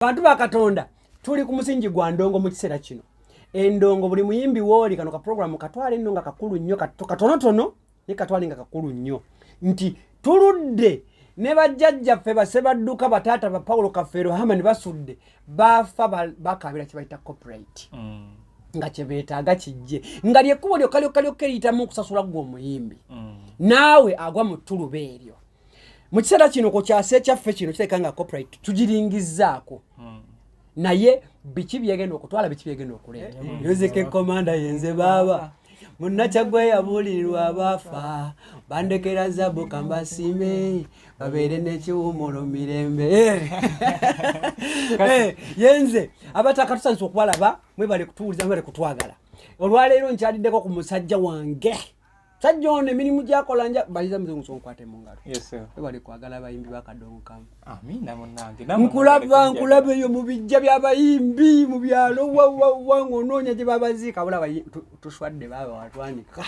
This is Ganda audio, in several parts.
Bantu ba Katonda, tuli ku musingi gwa ndongo mu kiseera kino. Endongo buli muyimbi wooli, kano ka programu katwale nno nga kakulu nnyo, katonotono naye katwale nga kakulu nnyo, nti tuludde ne bajjajjaffe basebadduka, bataata ba Paulo Kafeero Hamani basudde bafa bakaabira kye bayita copyright nga kyebeetaaga kijje nga lyekkubo lyokka lyokka lyokka eriyitamu okusasula ggwe omuyimbi naawe agwa mu ttuluba eryo. Mu kiseera kino ku kyasa ekyaffe kino kireka nga copyright tugiringizzaako, naye biki byegenda okutwala, biki byegenda okuleeta? Music commander yenze baaba munnakyagwe yabuulirirwa abaafa bandekera zabu kambasiime babeere n'ekiwumulo mirembe. Yenze abataka tusanyusa okubalaba, mwebale kutuwuliza, mwebale kutwagala. Olwaleero nkyaliddeko ku musajja wange, sajja ono emirimu gyakola nja baliza muzungu nkwate mu ngalo. Yes, sir. Webale kwagala abayimbi bakadongo kamu. Amiina munnange. Nkulaba, nkulaba eyo mu bijja by'abayimbi mu byalo wawawa ng'onoonya gye babaziika bula tuswadde baaba watwanika.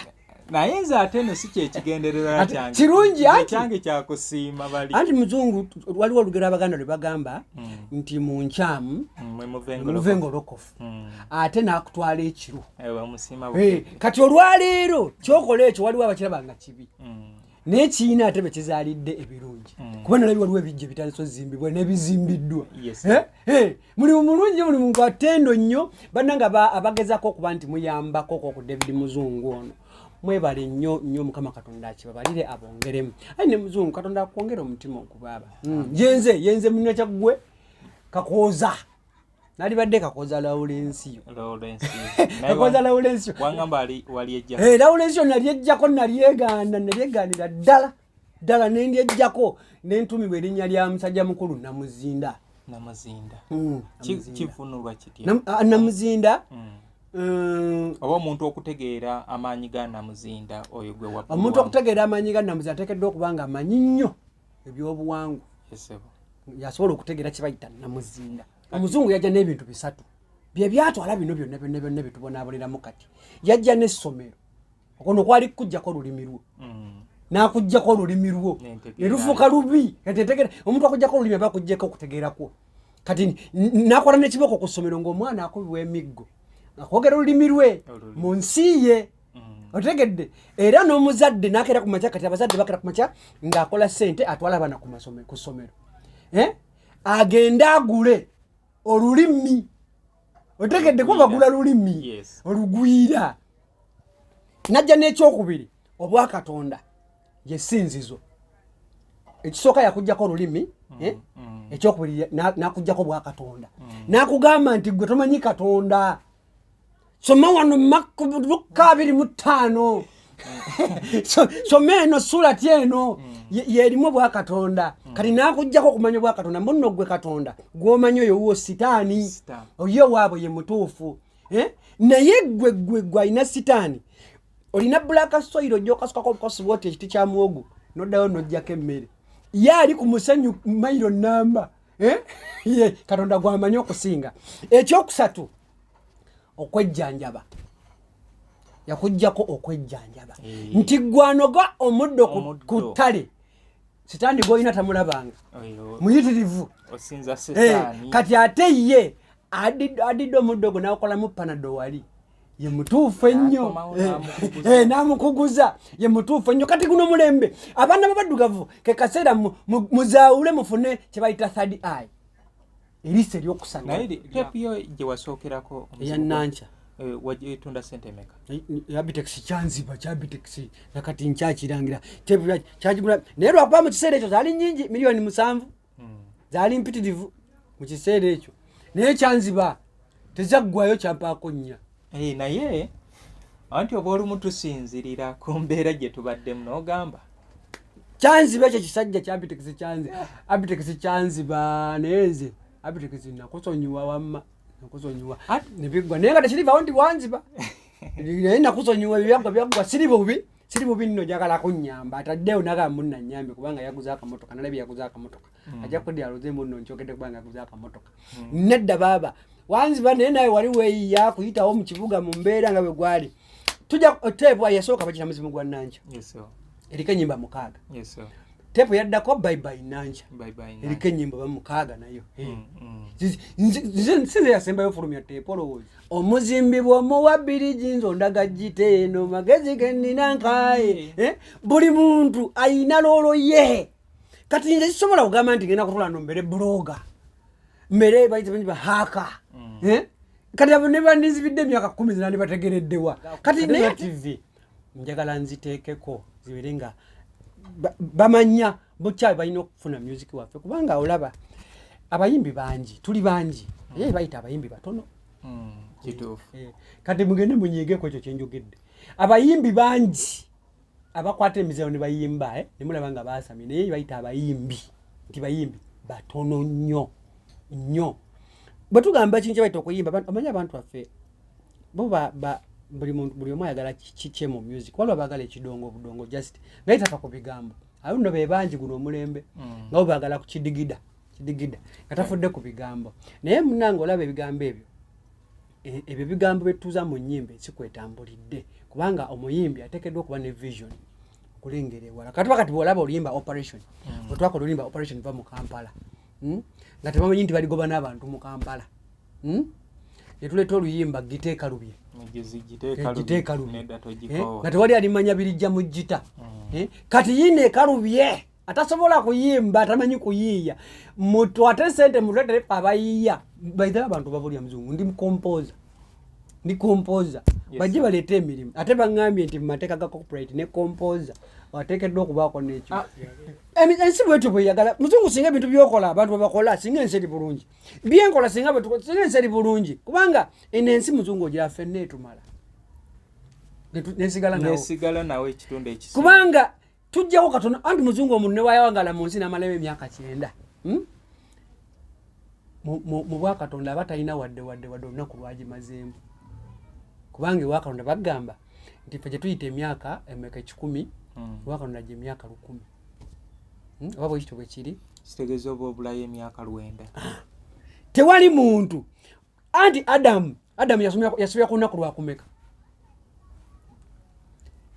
Naye nze ate eno si kyekigendererwa kyange. Kirungi Nze anti. kyange kyakusiima bali. Anti muzungu, waliwo olugero Abaganda lwe bagamba nti mu nkyamu mwe muva muve engolokofu. Ngolokofu ate n'akutwala ekiro. Bamusiima Eh, bukedde. Kati olwaleero kyokola ekyo waliwo abakiraba nga kibi, naye kiina ate bekizaalidde ebirungi, kuba nalabi waliwo ebijja ebitandise ozimbibwa n'ebizimbiddwa. Eh, eh, mulimu mulungi, mulimu gwa ttendo nnyo. Bannange abagezaako okuba nti muyambako ko ku David Muzungu ono, mwebale nnyo nnyo. Mukama Katonda akibabalire, abongeremu. Ayi ne Muzungu, Katonda akwongere omutima okubaaba. Yenze yenze munakyaggwe Kakooza, nalibadde Kakooza Lawulensiyo. Lawrence. Naye Kakooza Lawulensiyo. Wangamba ali wali ejja. Eh, Lawulensiyo nalyejjako, nalyegaana, nalyegaanira ddala ddala nendyejjako nentumibwa erinnya lya musajja mukulu Namuzinda. Namuzinda. Namuzinda. Kivunulwa kitya? Namuzinda. Oba omuntu okutegeera amaanyi ga Namuzinda oyo gwe waggulu Omuntu okutegeera amaanyi ga Namuzinda ateekeddwa okuba nga amanyi nnyo ebyobuwangwa. Yes, ssebo. Yasobola okutegeera kye bayita Namuzinda. Omuzungu yajja n'ebintu bisatu bye byatwala bino byonna byonna byonna byetubonaaboneramu kati. Yajja n'essomero, okuno kwali kukuggyako olulimi lwo, n'akuggyako olulimi lwo N'entegeera. Ne lufuuka lubi. Kati entegeera, omuntu akuggyako olulimi aba akuggyeko okutegeerakwo. Kati n'akola n'ekiboko ku ssomero ng'omwana akubibwa emiggo akwogera olulimi lwe Olulimi. mu nsi ye. Otegedde? Era n'omuzadde n'akeera ku makya. Kati abazadde bakeera ku makya ng'akola ssente atwala abaana ku ssomero, eh? Agende agule olulimi. Otegedde? Kuba bagula lulimi olugwira. Najja n'ekyokubiri, obwakatonda yesinzizo. Ekisooka yakugjako olulimi, eh? Ekyokubiri n'akugjako bwakatonda, n'akugamba nti gwe tomanyi Katonda, soma wano Lukka 25, soma eno sulati eno yerimu obwakatonda. Kati nakugjako okumanya obwakatonda munno, gwe Katonda gwomanyi oyo wuwo sitaani. Sitaani. Oye waabwe ye mutuufu, eh? Naye gwe gwe gwe alina sitaani, olina black soil, ojja okasukako obukosi bwoti ekiti kya muwogo noddayo nojjako emmere. Ye ali ku musenyu mailo namba, eh? Ye Katonda gwamanyi okusinga. Ekyokusatu, okwejjanjaba. Yakugjako okwejjanjaba nti gwanoga omuddo Omuddo. ku ttale, sitaani gwolina tamulabanga Oyo, muyitirivu. Osinza Eh, setaani. Kati ate ye adidde omuddo gwo nakolamu panado, wali ye mutuufu ennyo. N'akomawo n'amukuguza. N'amukuguza, ye mutuufu ennyo. Kati guno mulembe abaana babaddugavu ke kaseera muzaawule mufune kye bayita third eye, eriiso eryokusatu. Naye tepu yo gye wasookerako Eya Nankya. Wagitunda sente meka? Abitex kyanziba, kyabitex nakati nkyakirangira. Kyagigula naye lwakuba mu kiseera ekyo zaali nyingi, miliyoni 7 zaali mpitirivu mu kiseera ekyo, naye kyanziba tezaggwayo, kyampaako nnya. Eh, naye anti oba olumu tusinzirira ku mbeera gye tubaddemu n'ogamba Kyanziba ekyo kisajja kya Abitex, kyanzi Abitex kyanziba, naye nze Abitex nakusonyiwa, wamma nakusonyiwa nebiggwa, naye nga tekirivawo nti wanziba, naye nakusonyiwa, ebyaggwa byaggwa. Siri bubi, siri bubi nno, njagala kunnyamba. Ataddeyo nagamba munnanyambe kubanga yaguze akamotoka, nalabye yaguze akamotoka, ajja kudya aloze munno nkyogedde kubanga yaguze akamotoka. Nedda baaba, wanziba, naye nawe wali weeyiya kuyitawo mu kibuga mu mbeera nga bwe gwali. Tujja teebwa yasooka bakira Muzimu gwa Nankya. Yes, sir. Eriko enyimba 6. Yes, sir. Tepu yaddako Bye Bye Nankya. Bye Bye Nankya. Eriko enyimba bamukaaga nayo. Mm. Sinze yasembayo fulumya tepu, olowooza omuzimbi bw'omuwa bbiri nze ondaga giteeno magezi gennina nkaye. Eh? Buli muntu ayina role ye. Kati nze sisobola kugamba nti ngenda kutula no mbere blogger, mbere bayita ba hacker. Eh? Kati abo ne bandizibidde emyaka 10 zinandi bategereddewa? Kati naye TV njagala nziteekeko zibeere nga bamanya bukyayi balina okufuna music waffe, kubanga olaba abayimbi bangi, tuli bangi, naye bayita abayimbi batono. Kituufu. Eh, kati mugende munyiigeko ekyo kyenjogedde. Abayimbi bangi abakwata emizeewo ne bayimba, eh, nemulaba nga basamye, naye bayita abayimbi nti bayimbi batono nnyo nnyo. Bwe tugamba kintu kyebayita okuyimba, omanyi abantu baffe bo buli muntu, buli omu ayagala kikye mu music. Waliwo abaagala ekidongo obudongo just naye tafa ku bigambo. Abo nno be bangi guno omulembe, nga bo baagala ku kidigida kidigida nga tafudde ku bigambo. Naye munange olaba ebigambo ebyo, ebyo bigambo byetuuza mu nnyimba, ensi kwetambulidde, kubanga omuyimbi ateekeddwa okuba ne vision, okulengera ewala. Kati kati bwolaba oluyimba Operation, bwe twakola oluyimba Operation Va mu Kampala, Nga tebamanyi nti baligoba n'abantu mu Kampala, Ne tuleeta oluyimba Giteekalubye. Mugezi giteekalubye. Giteekalubye. Nedda. Eh, Togikoowa. Nga tewali alimanya birijja mu gita. Eh, kati yiina ekalubye atasobola kuyimba, atamanyi kuyiiya, mutwate sente mutuletere abayiiya. Baithe abantu babulya muzungu, ndi composer, ndi composer. Bajje baleete emirimu. Ate baŋŋambye nti mu mateeka ga copyright ne composer wateekeddwa okubaako n'ekyo. Ah. Ensi bwetyo bweyagala, muzungu. Singa ebintu byokola abantu bwebakola, singa ensi eri bulungi. Byenkola singa singa ensi eri bulungi, kubanga eno ensi, muzungu, ogira ffenna etumala. Nesigala nawo. Nesigala nawe ekitundu ekisinga. Kubanga tujjawo katono. Anti muzungu, omuntu newayawangala mu nsi n'amalayo emyaka 90, Mu bwakatonda aba talina wadde wadde wadde olunaku lwagimazeemu, kubanga ewakatonda bagamba nti ffe gye tuyita emyaka emeka 100, ewakatonda gye emyaka 1000. Oba bwekityo bwe kiri. Kitegeeza oba obulayo emyaka 90. Tewali muntu. Anti Adamu yasomera ku lunaku lwakumeka?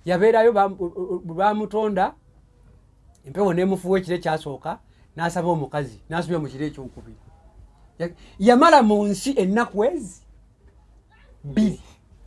Yabeerayo bwe bamutonda, empewo nemufuwa ekiro ekyasooka, n'asaba omukazi, n'asubira mu kiro ekyokubiri. Yamala mu nsi ennaku ezi 2.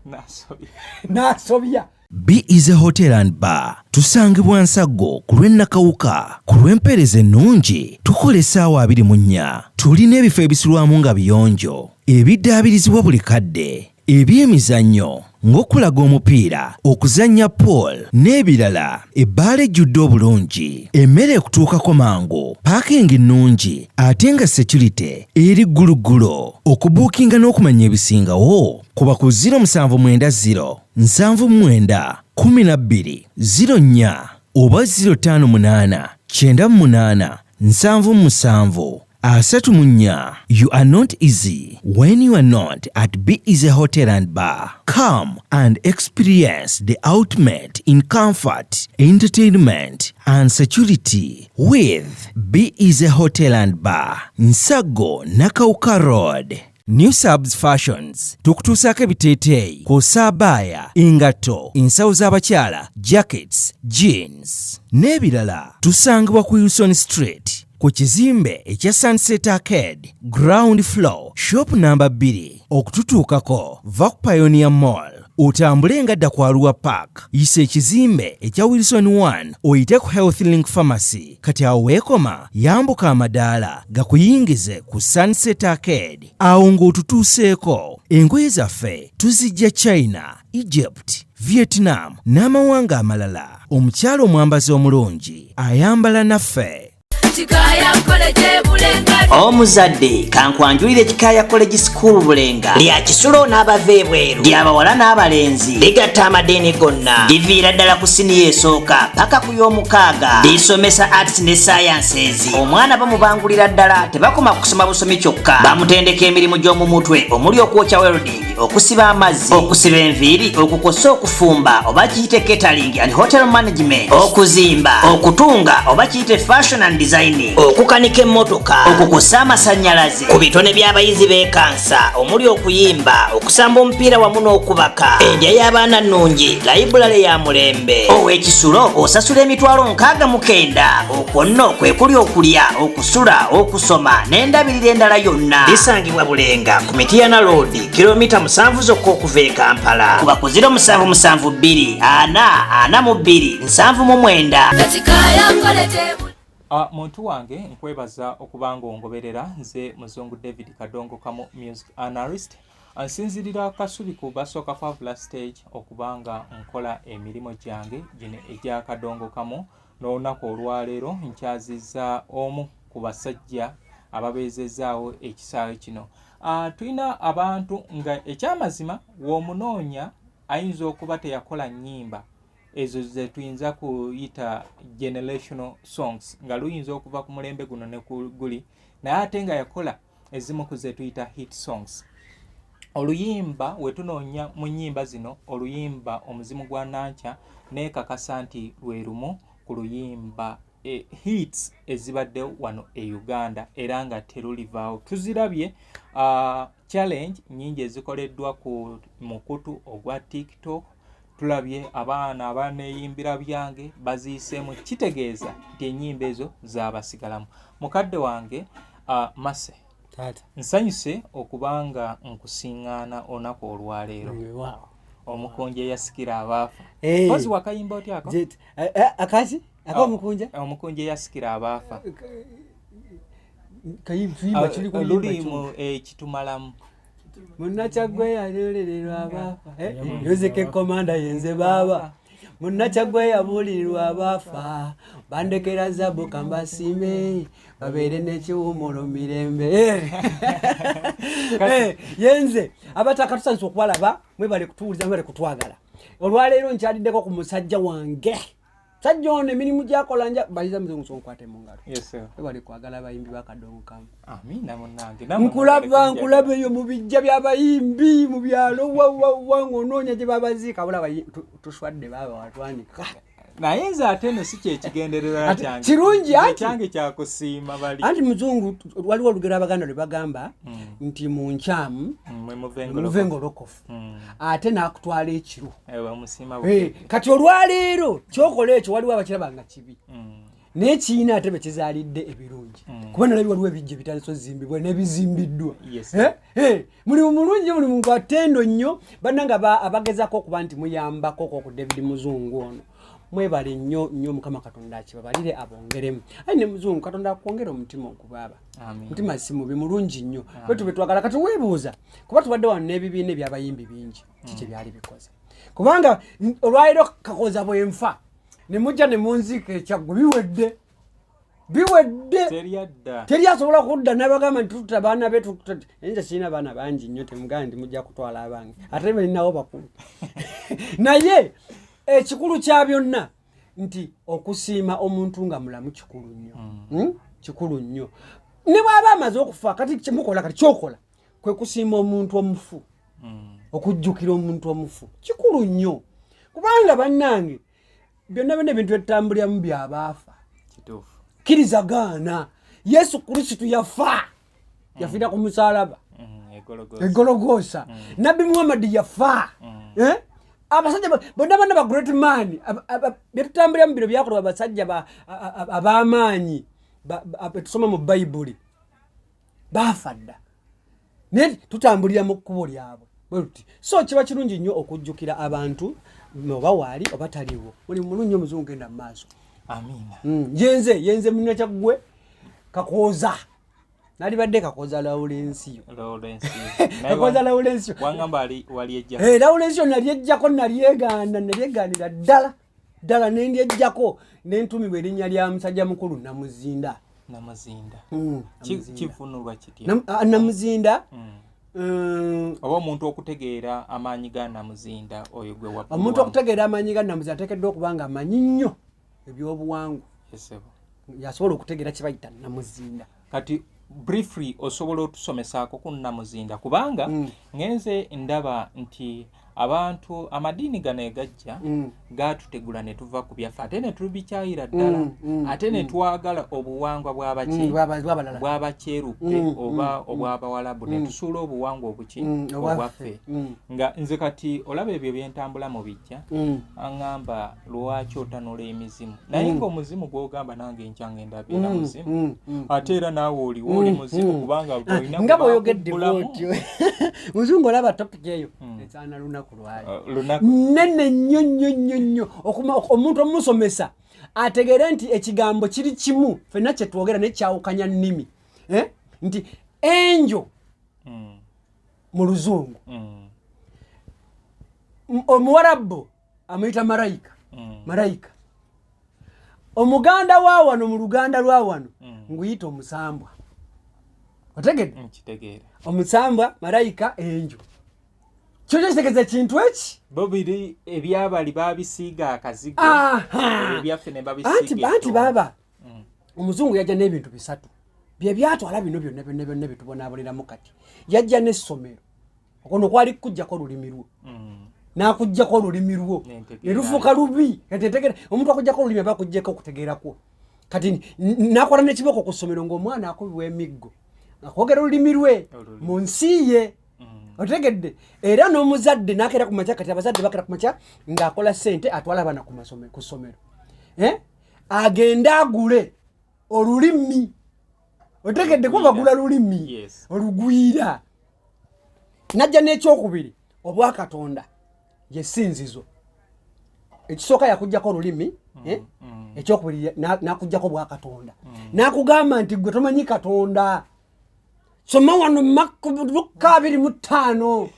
Nasobya. N'asobya. Be Easy Hotel and Bar tusangibwa Nsaggo ku lw'e Nakawuka. Ku lw'empeereza ennungi tukola essaawa 24. Tulina ebifo ebisulwamu nga biyonjo, ebiddaabirizibwa buli kadde, ebyemizannyo ng'okulaga omupiira, okuzannya pool n'ebirala, ebbaala ejjudde obulungi, emmere ekutuukako mangu, parking nnungi ate nga security eri gguluggulo. Okubuukinga n'okumanya ebisingawo kuba ku 0790 79 12 04 oba 058 98 77 34. You are not easy when you are not at Be Easy Hotel and Bar. Come and experience the ultimate in comfort, entertainment, and security with Be Easy Hotel and Bar, Nsago Nakawuka Road. New Subs Fashions tukutuusaako ebiteeteeyi kw'ossa abaaya, engatto, ensawo z'abakyala, jackets, jeans n'ebirala. Tusangibwa ku Wilson Street ku kizimbe ekya Sunset Arcade, ground floor, shop namba 2. Okututuukako va ku Pioneer Mall, otambule nga dda ku Arua Park, yisa ekizimbe ekya Wilson 1, oyite ku Health Link Pharmacy. Kati awo weekoma, yambuka amadaala gakuyingize ku Sunset Arcade. Awo ng'otutuuseeko. Engoye zaffe tuzijja China, Egypt, Vietnam n'amawanga amalala. Omukyala omwambazi omulungi ayambala naffe. Kikaaya College Bulenga. Omuzadde, kankwanjulire Kikaaya College School Bulenga. Lya kisulo n'abava ebweru, lyabawala n'abalenzi, ligatta amadiini gonna, liviira ddala ku siniya esooka paka ku y'omukaaga. Lisomesa arts ne sciences. Omwana bamubangulira ddala, tebakoma ku kusoma busomi kyokka, bamutendeka emirimu gy'omu mutwe omuli okwokya, welding, okusiba amazzi, okusiba enviiri, okukosa, okufumba oba kiyite catering and hotel management, okuzimba, okutunga oba kiyite fashion and designing. designing, okukanika emmotoka, okukusa amasannyalaze. Ku bitone by'abayizi b'ekansa omuli okuyimba, okusamba omupiira wamu n'okubaka. Endya y'abaana nnungi, layibulale ya mulembe. Ow'ekisulo osasula 69,000, okwo nno kwe kuli okulya, okusula, okusoma n'endabirira endala yonna. Lisangibwa Bulenga ku Mityana Road, kilomita 7 zokka okuva e Kampala. Kuba ku 0772 4 42 79. Ekikaya College. Muntu wange, nkwebaza okuba nga ongoberera. Nze Muzungu David Kadongo Kamu, music analyst. Nsinzirira Kasubi ku Basooka Kwavula stage okuba nga nkola emirimu gyange gino egya Kadongo Kamu. N'olunaku olwaleero nkyazizza omu ku basajja ababeezezaawo ekisaawe kino. Tulina abantu nga ekyamazima w'omunoonya ayinza okuba teyakola nnyimba ezo ze tuyinza kuyita generational songs, nga luyinza okuva ku mulembe guno ne ku guli, naye ate nga yakola ezimu ku ze tuyita hit songs. Oluyimba we tunoonya mu nnyimba zino, oluyimba Omuzimu gwa Nankya, neekakasa nti lwe lumu ku luyimba hits ezibadde wano e Uganda era nga terulivaawo. Tuzirabye challenge nyingi ezikoleddwa ku mukutu ogwa TikTok, tulabye abaana abaneeyimbira byange baziyiseemu, kitegeeza nti ennyimba ezo zabasigalamu. Mukadde wange Mase, Taata. nsanyuse okuba nga nkusiŋŋaana olunaku olwaleero. Omukunja eyasikira abaafa. Kozi wakayimba otya ako? Akaki ak'omukunja? Omukunja eyasikira abaafa. Kayimba kiri ku luli mu Kitumalamu. Munnakyagwe yaleerererwa abaafa. Music commander yenze baaba. Munnakyagwe yabuulirirwa abaafa, bandekera zabu, kambasiime babeere n'ekiwumulo mirembe. Yenze abataka, tusanyusa okubalaba. Mwebale kutuwuliza, mwebale kutwagala. Olwaleero nkyaliddeko ku musajja wange. Musajja ono emirimu gyakola nja baliza muzungu, sonkwate mu ngalo. Yes, sir. Webale kwagala abayimbi bakadongo kamu. Amiina munnange. Nkulaba, nkulaba eyo mu bijja by'abayimbi mu byalo, wawawa, ng'onoonya gye babaziika. Bula tuswadde, baaba watwanika. Naye nze ate eno si kyekigendererwa kyange. Kirungi Nze anti. Kyange kyakusiima bali. Anti muzungu, waliwo olugero Abaganda lwe bagamba nti mu nkyamu Mwe muva muva engoloko. engolokofu. Ate n'akutwala ekiro. Ewe musiima. Kati olwaleero kyokola ekyo, waliwo abakiraba nga kibi, naye kiina ate bwe kizaalidde ebirungi, kuba nalabi waliwo ebijja ebitandise ozimbibwa n'ebizimbiddwa. Mulimu mulungi, mulimu gwa ttendo nnyo. Bannange abagezaako okuba nti muyambako ku David Muzungu ono, mwebale nnyo nnyo. Mukama Katonda akibabalire, abongeremu. Ayi ne Muzungu, Katonda akwongere omutima ogubaaba. Amiina. Mutima si mubi, mulungi nnyo, bwe tube twagala. Kati weebuuza, kuba tubadde wano n'ebibiina ebyabayimbi bingi, kiki byali bikoze? Kubanga olwaleero Kakoza bwenfa ne mujja ne munziika ekyaggwe, biwedde, biwedde. Teryadda. Teri asobola kudda nabagamba nti tuta baana be naye nze sirina baana bangi nnyo. Temugamba nti mujja kutwala abange, ate balinawo bakulu. Naye ekikulu kya byonna nti okusiima omuntu nga mulamu kikulu nnyo. Kikulu nnyo ne bw'aba amaze okufa. Kati kyemukola, kati kyokola kwe kusiima omuntu omufu. Okujjukira omuntu omufu kikulu nnyo, kubanga bannange, byonna byonna ebintu byetutambuliramu byabaafa. Kkiriza gaana, Yesu Kristo yafa, yafiira ku musalaba. Egologoosa. Egologoosa. Nabbi Muhammadi yafa. Eh? Abasajja bonna bonna ba great man, byetutambuliramu bino byakolebwa abasajja ab'amaanyi betusoma mu Bayibuli, baafa dda, naye tutambulira mu kkubo lyabwe bwe luti. So kiba kirungi nnyo okujjukira abantu oba waali oba taliwo. Mulimu mulungi, omuzungu, genda mu maaso. Amiina. Yenze munakyaggwe Kakooza, nalibadde Kakooza Lawulensiyo. Lawrence. Kakooza Lawulensiyo. Wangamba ali wali ejja. Eh, Lawulensiyo nalyejjako, nalyegaana, nalyegaanira ddala ddala, nendyejjako nentumibwa erinnya lya musajja mukulu Namuzinda. Namuzinda. Namuzinda. Kivunulwa kitya? Namuzinda. Oba omuntu okutegeera amaanyi ga Namuzinda oyo gwe waggulu Omuntu okutegeera amaanyi ga Namuzinda ateekeddwa okuba nga amanyi nnyo ebyobuwangwa. Yes, yasobola okutegeera kye bayita Namuzinda. Kati briefly osobola otusomesaako ku Namuzinda, kubanga ngenze ndaba nti Abantu amadiini gano egajja gatutegula ne tuva ku byaffe, ate ne tubikyayira ddala, ate ne twagala obuwangwa bw'abaki, bwabalala, bw'abakyeruppe oba obw'abawalabu, ne tusuula obuwangwa obuki, obwaffe. Obwaffe. Nga nze kati olaba ebyo byentambula mu bijja, aŋŋamba, "Lwaki otanula emizimu?" Naye ng'omuzimu gw'ogamba nange enkya ngenda beera muzimu, ate era naawe oliwo oli muzimu, kubanga olina Nga bw'oyogedde bwakubulamu. bwotyo, muzungu, olaba topic eyo esaana lunaku lwayo. Lunaku. Nene nnyo nnyo nnyo nnyo. Omuntu omusomesa ategere nti ekigambo kiri kimu, fenna kyetwogera, naye kyawukanya nnimi, eh? Nti angel mu Luzungu, Omuwarabu amuyita marayika. Marayika. Omuganda wa wano, mu Luganda lwa wano, nguyita omusambwa. Otegedde? Nkitegeera. Omusambwa, marayika, angel, kyo kyo kitegeeza kintu eki. Bo biri ebyabali babisiiga akazigo, ebyaffe ne babisiiga Anti ettondo. Baaba, omuzungu yajja n'ebintu bisatu bye byatwala bino byonna byonna byonna byetubonaaboneramu kati. Yajja n'essomero, okuno kwali kukuggyako olulimi lwo, n'akuggyako olulimi lwo Nentegeera. Ne lufuuka lubi. Kati entegeera, omuntu akuggyako olulimi aba akuggyeko okutegeerakwo. Kati n'akola n'ekiboko ku ssomero, ng'omwana akubibwa emiggo akwogera olulimi lwe Olulimi. mu nsi ye. Otegedde? Era n'omuzadde n'akeera ku makya. Kati abazadde bakera ku makya ng'akola ssente, atwala abaana ku ssomero, eh? Agende agule olulimi. Otegedde? Kuba bagula lulimi olugwira. Najja n'ekyokubiri, obwakatonda, yesinzizo. Ekisooka yakugjako olulimi, eh? Ekyokubiri n'akugjako bwakatonda, n'akugamba nti gwe tomanyi Katonda, soma wano Lukka 25,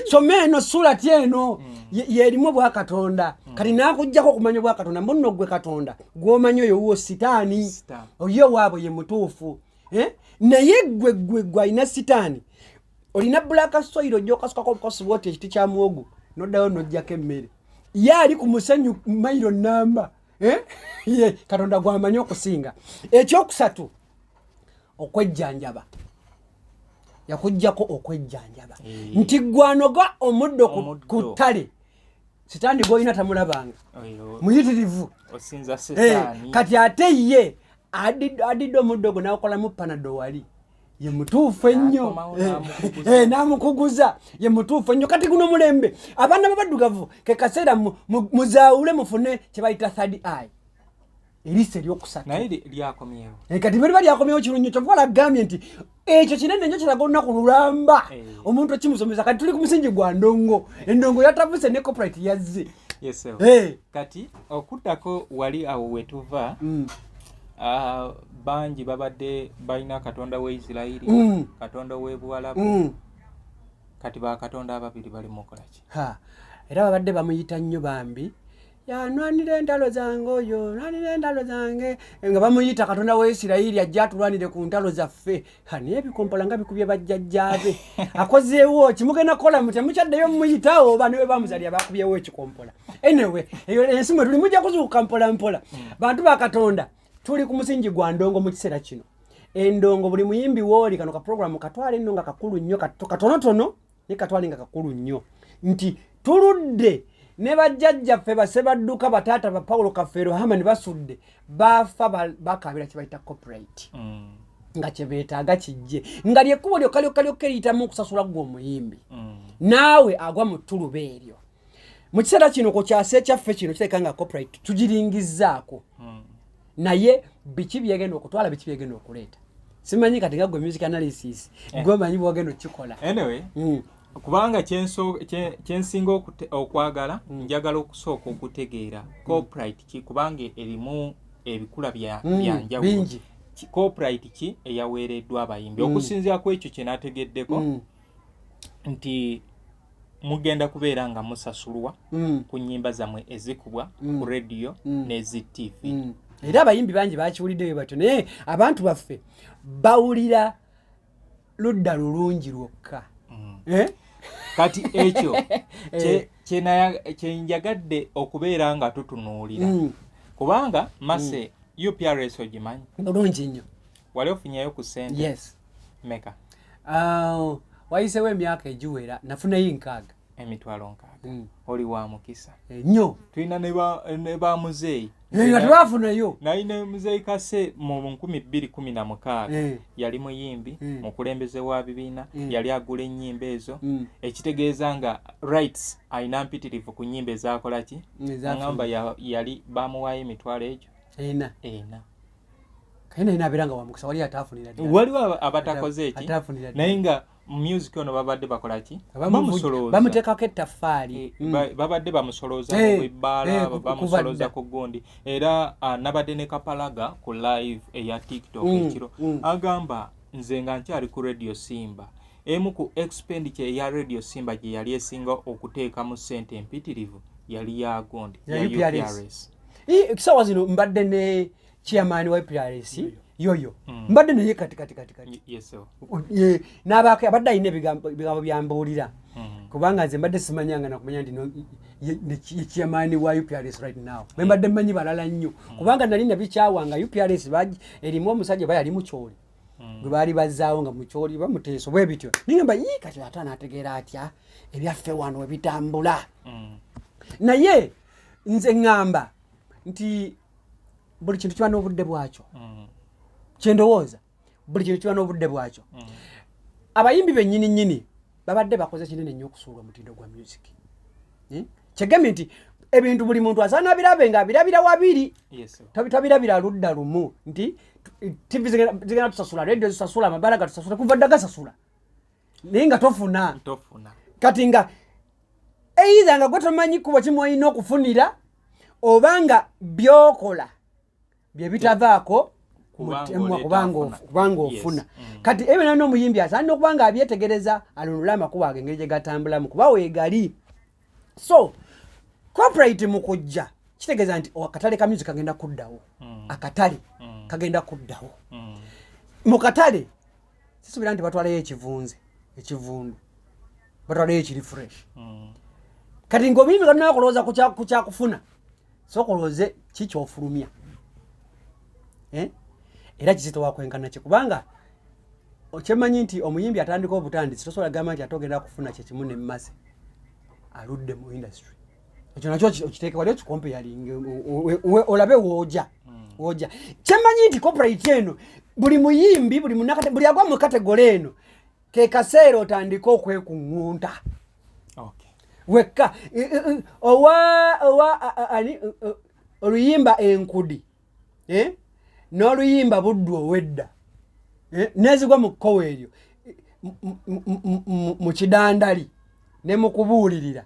soma eno sulati eno, yerimu obwakatonda. Kati nakugjako okumanya obwakatonda, muno gwe Katonda gwomanyi oyo wuwo sitaani. Sitaani. Oyo waabwe ye mutuufu, eh? Naye gwe gwe gwe alina sitaani, olina black soil, ojja okasukako obukosi bwoti ekiti kya muwogo, noddayo nojjako emmere. Ye ali ku musenyu mairo namba, eh? Ye Katonda gwamanyi okusinga. Ekyokusatu, okwejjanjaba. Yakugjako okwejjanjaba, nti gwanoga omuddo Omuddo. ku ttale, sitaani gwolina tamulabanga, Oyo, muyitirivu. Osinza setaani. Kati ate ye adidde omuddo gwo nakolamu Panado, wali ye mutuufu ennyo. N'akomawo n'amukuguza. N'amukuguza, ye mutuufu ennyo. Kati guno mulembe abaana babaddugavu ke kaseera muzaawule mufune kye bayita third eye, eriiso eryokusatu. Naye lyakomyewo. Kati bwe liba lyakomyewo kirungi. Kyova olagambye nti ekyo kinene nnyo, kiraga olunaku lulamba omuntu okimusomesa. Kati tuli ku musingi gwa ndongo, endongo yatabuse ne copyright yazze. Yes, sir. Kati okuddako wali awo wetuva, bangi babadde balina Katonda wa Isirayiri, Katonda w'ebuwalabu. Kati bakatonda ababiri bali mukolaki? Ha, era babadde bamuyita nnyo bambi, yanwanira entalo zange oyo, nwanira entalo zange, nga bamuyita Katonda wa Isirayiri, ajja atulwanire ku ntalo zaffe. Ha, naye ebikompola nga bikubye bajjajjaabe, akozeewo kimugenda kukola mutya? Mukyaddeyo mumuyitawo oba niwe bamuzalira bakubyewo ekikompola? Anyway, eyo ensi mwe tuli, mujja kuzuukuka mpola mpola. Bantu ba Katonda, tuli ku musingi gwa ndongo mu kiseera kino. Endongo, buli muyimbi wooli, kano ka programu katwale nno nga kakulu nnyo, katonotono naye katwale nga kakulu nnyo, nti tuludde ne bajjajjaffe basebadduka, bataata ba Paulo Kafeero, Hamani basudde bafa bakabira kye bayita copyright, nga kyebeetaaga kijje nga lyekkubo lyokka lyokka lyokka eriyitamu okusasula ggwe omuyimbi. Naawe agwa mu ttuluba eryo mu kiseera kino ku kyasa ekyaffe kino, kireka nga copyright tugiringizzaako, naye biki byegenda okutwala, biki byegenda okuleeta, simanyi. Kati nga gwe music analysis, gwe omanyi bwogenda okukikola. Anyway, kubanga kyensinga okwagala, njagala okusooka okutegeera copyright ki, kubanga erimu ebikula byanjawulo. Bingi. Copyright ki eyaweereddwa abayimbi? Okusinziira ku ekyo kye nategeddeko, nti mugenda kubeera nga musasulwa ku nnyimba zammwe ezikubwa ku rediyo n'ezi TV. Era abayimbi bangi bakiwuliddeyo batyo, naye abantu baffe bawulira ludda lulungi lwokka. Eh? Kati ekyo kyenjagadde okubeera nga tutunuulira, kubanga mase UPRS ogimanyi? Bulungi nnyo. Wali ofunyeyo ku sente? Yes. Meka? Wayisewo emyaka egiwera, nafunayo 60. 60,000. Oli wa mukisa. Nnyo. Tulina ne ba muzeeyi. Nga tebafunayo. Naye ne muzeeyi Kase mu 2016 yali muyimbi, mukulembeze wa bibiina, yali agula ennyimba ezo, ekitegeeza nga rights alina mpitirivu ku nnyimba ezakola ki. Ezafuna. Agamba yali bamuwaayo emitwalo egyo 4. 4. Kaye naye nabeera nga wamukisa, wali ataafunira ddala. Waliwo abatakoze eki. Ataafunira ddala. Naye nga music ono babadde bakola ki? Bamusolooza. Bamuteekako ettaffaali. Babadde bamusolooza mu bibbaala, bamusolooza kuva dda. ku gundi. Era nabadde ne Kapalaga ku live eya TikTok ekiro, agamba nze nga nkyali ku Radio Simba, emu ku expenditure eya Radio Simba gye yali esinga okuteekamu ssente empitirivu yali ya gundi, Ya ya UPRS. UPRS. Ekisaawa zino mbadde ne chairman wa UPRS yoyo, mbadde naye kati kati kati kati. Yes, sir. N'abaako abadde alina ebigambo byambuulira, kubanga nze mbadde simanyanga nakumanya nti ye chairman wa UPRS right now. Bwe mbadde mmanyi balala nnyo, kubanga nali nabikyawanga UPRS erimu omusajja ba yali mukyoli gwe baali bazzaawo nga mukyoli bamuteeso bwe bityo, ningamba yi kati ate anaategeera atya ebyaffe wano ebitambula? Naye nze ŋŋamba nti buli kintu kiba n'obudde bwakyo. Kyendowooza, buli kintu kiba n'obudde bwakyo. Abayimbi bennyini nnyini babadde bakoze kinene nnyo okusuula omutindo gwa music. Kyegambye nti ebintu buli muntu asaana birabe nga abirabira wabiri. Yes, sir. Tabirabira ludda lumu nti TV zigenda tusasula, radio zisasula, amabala gatusasula, kuva dda gasasula, naye nga tofuna. Tofuna. Kati nga either nga gwe tomanyi kuba kimu olina okufunira, oba nga byokola bye bitavaako Kubanga mutemwa oleeta kubanga afuna. kubanga ofuna. Kati ebyo nalina omuyimbi asaana okuba nga abyetegereza, alunule amakubo ago engeri gye gatambulamu, kuba weegali. So copyright mu kujja kitegeeza nti akatale ka music kagenda kuddawo. Akatale kagenda kuddawo. Mu katale sisuubira nti batwalayo ekivunze, ekivundu, batwalayo ekiri fresh. Kati ng'omuyimbi katunaba kulowooza ku kyakufuna, sooka olowooze ki kyofulumya. Eh? Era kizitowa kwenkana ki, kubanga okyemanyi nti omuyimbi atandika obutandisi tosobola gamba nti ate ogenda kufuna kyekimu nemmase aludde mu industry. Ekyo nakyo okiteeke wali okicomparinge, olabe wooja wooja. Kyemanyi nti copyright eno, buli muyimbi, buli munakate, buli agwa mu category eno, ke kaseera otandike okwekuŋŋunta wekka. Owa ani, oluyimba Enkudi, eh? N'oluyimba Buddu owedda, eh? Nezigwa mu kkowa eryo mu kidandali ne mu kubuulirira.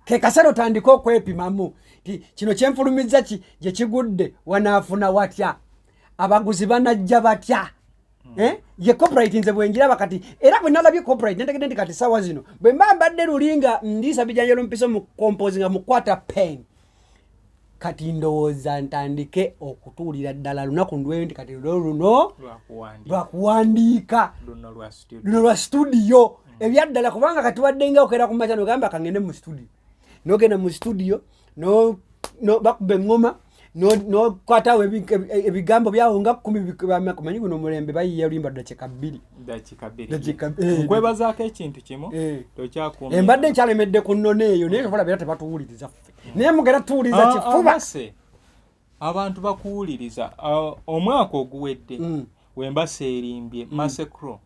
Ke kaseera otandike okwepimamu ti kino kyenfulumizza gye kigudde, wanaafuna watya, abaguzi banajja batya? Eh? Ye copyright nze bwenjiraba kati, era bwe nalabye copyright nentegedde nti kati sawa zino bwe mba mbadde luli nga ndiisa bijanjalo mpiso mu compose nga mukwata pen, kati ndowooza ntandike okutuulira ddala lunaku ndweyo nti kati luno luno lwakuwandiika. Lwakuwandiika. Luno lwa studio. Luno lwa studio ebyaddala, kubanga kati wadde nga okeera ku makya nogamba kangende mu studio, nogenda mu studio no bakuba eŋŋoma, nokwatawo ebigambo byawo nga 10, manyi guno omulembe bayiya oluyimba 2 dakiika. 2 dakiika. Dakiika, Nkwebazaako ekintu kimu. Tokyakuumye. Embadde nkyalemedde ku nnono eyo, naye tobalabira tebatuwuliriza ffe, naye mugenda tuwuliriza kifuba. Mase, abantu bakuwuliriza. Omwaka oguwedde, wemba seerimbye, Masecro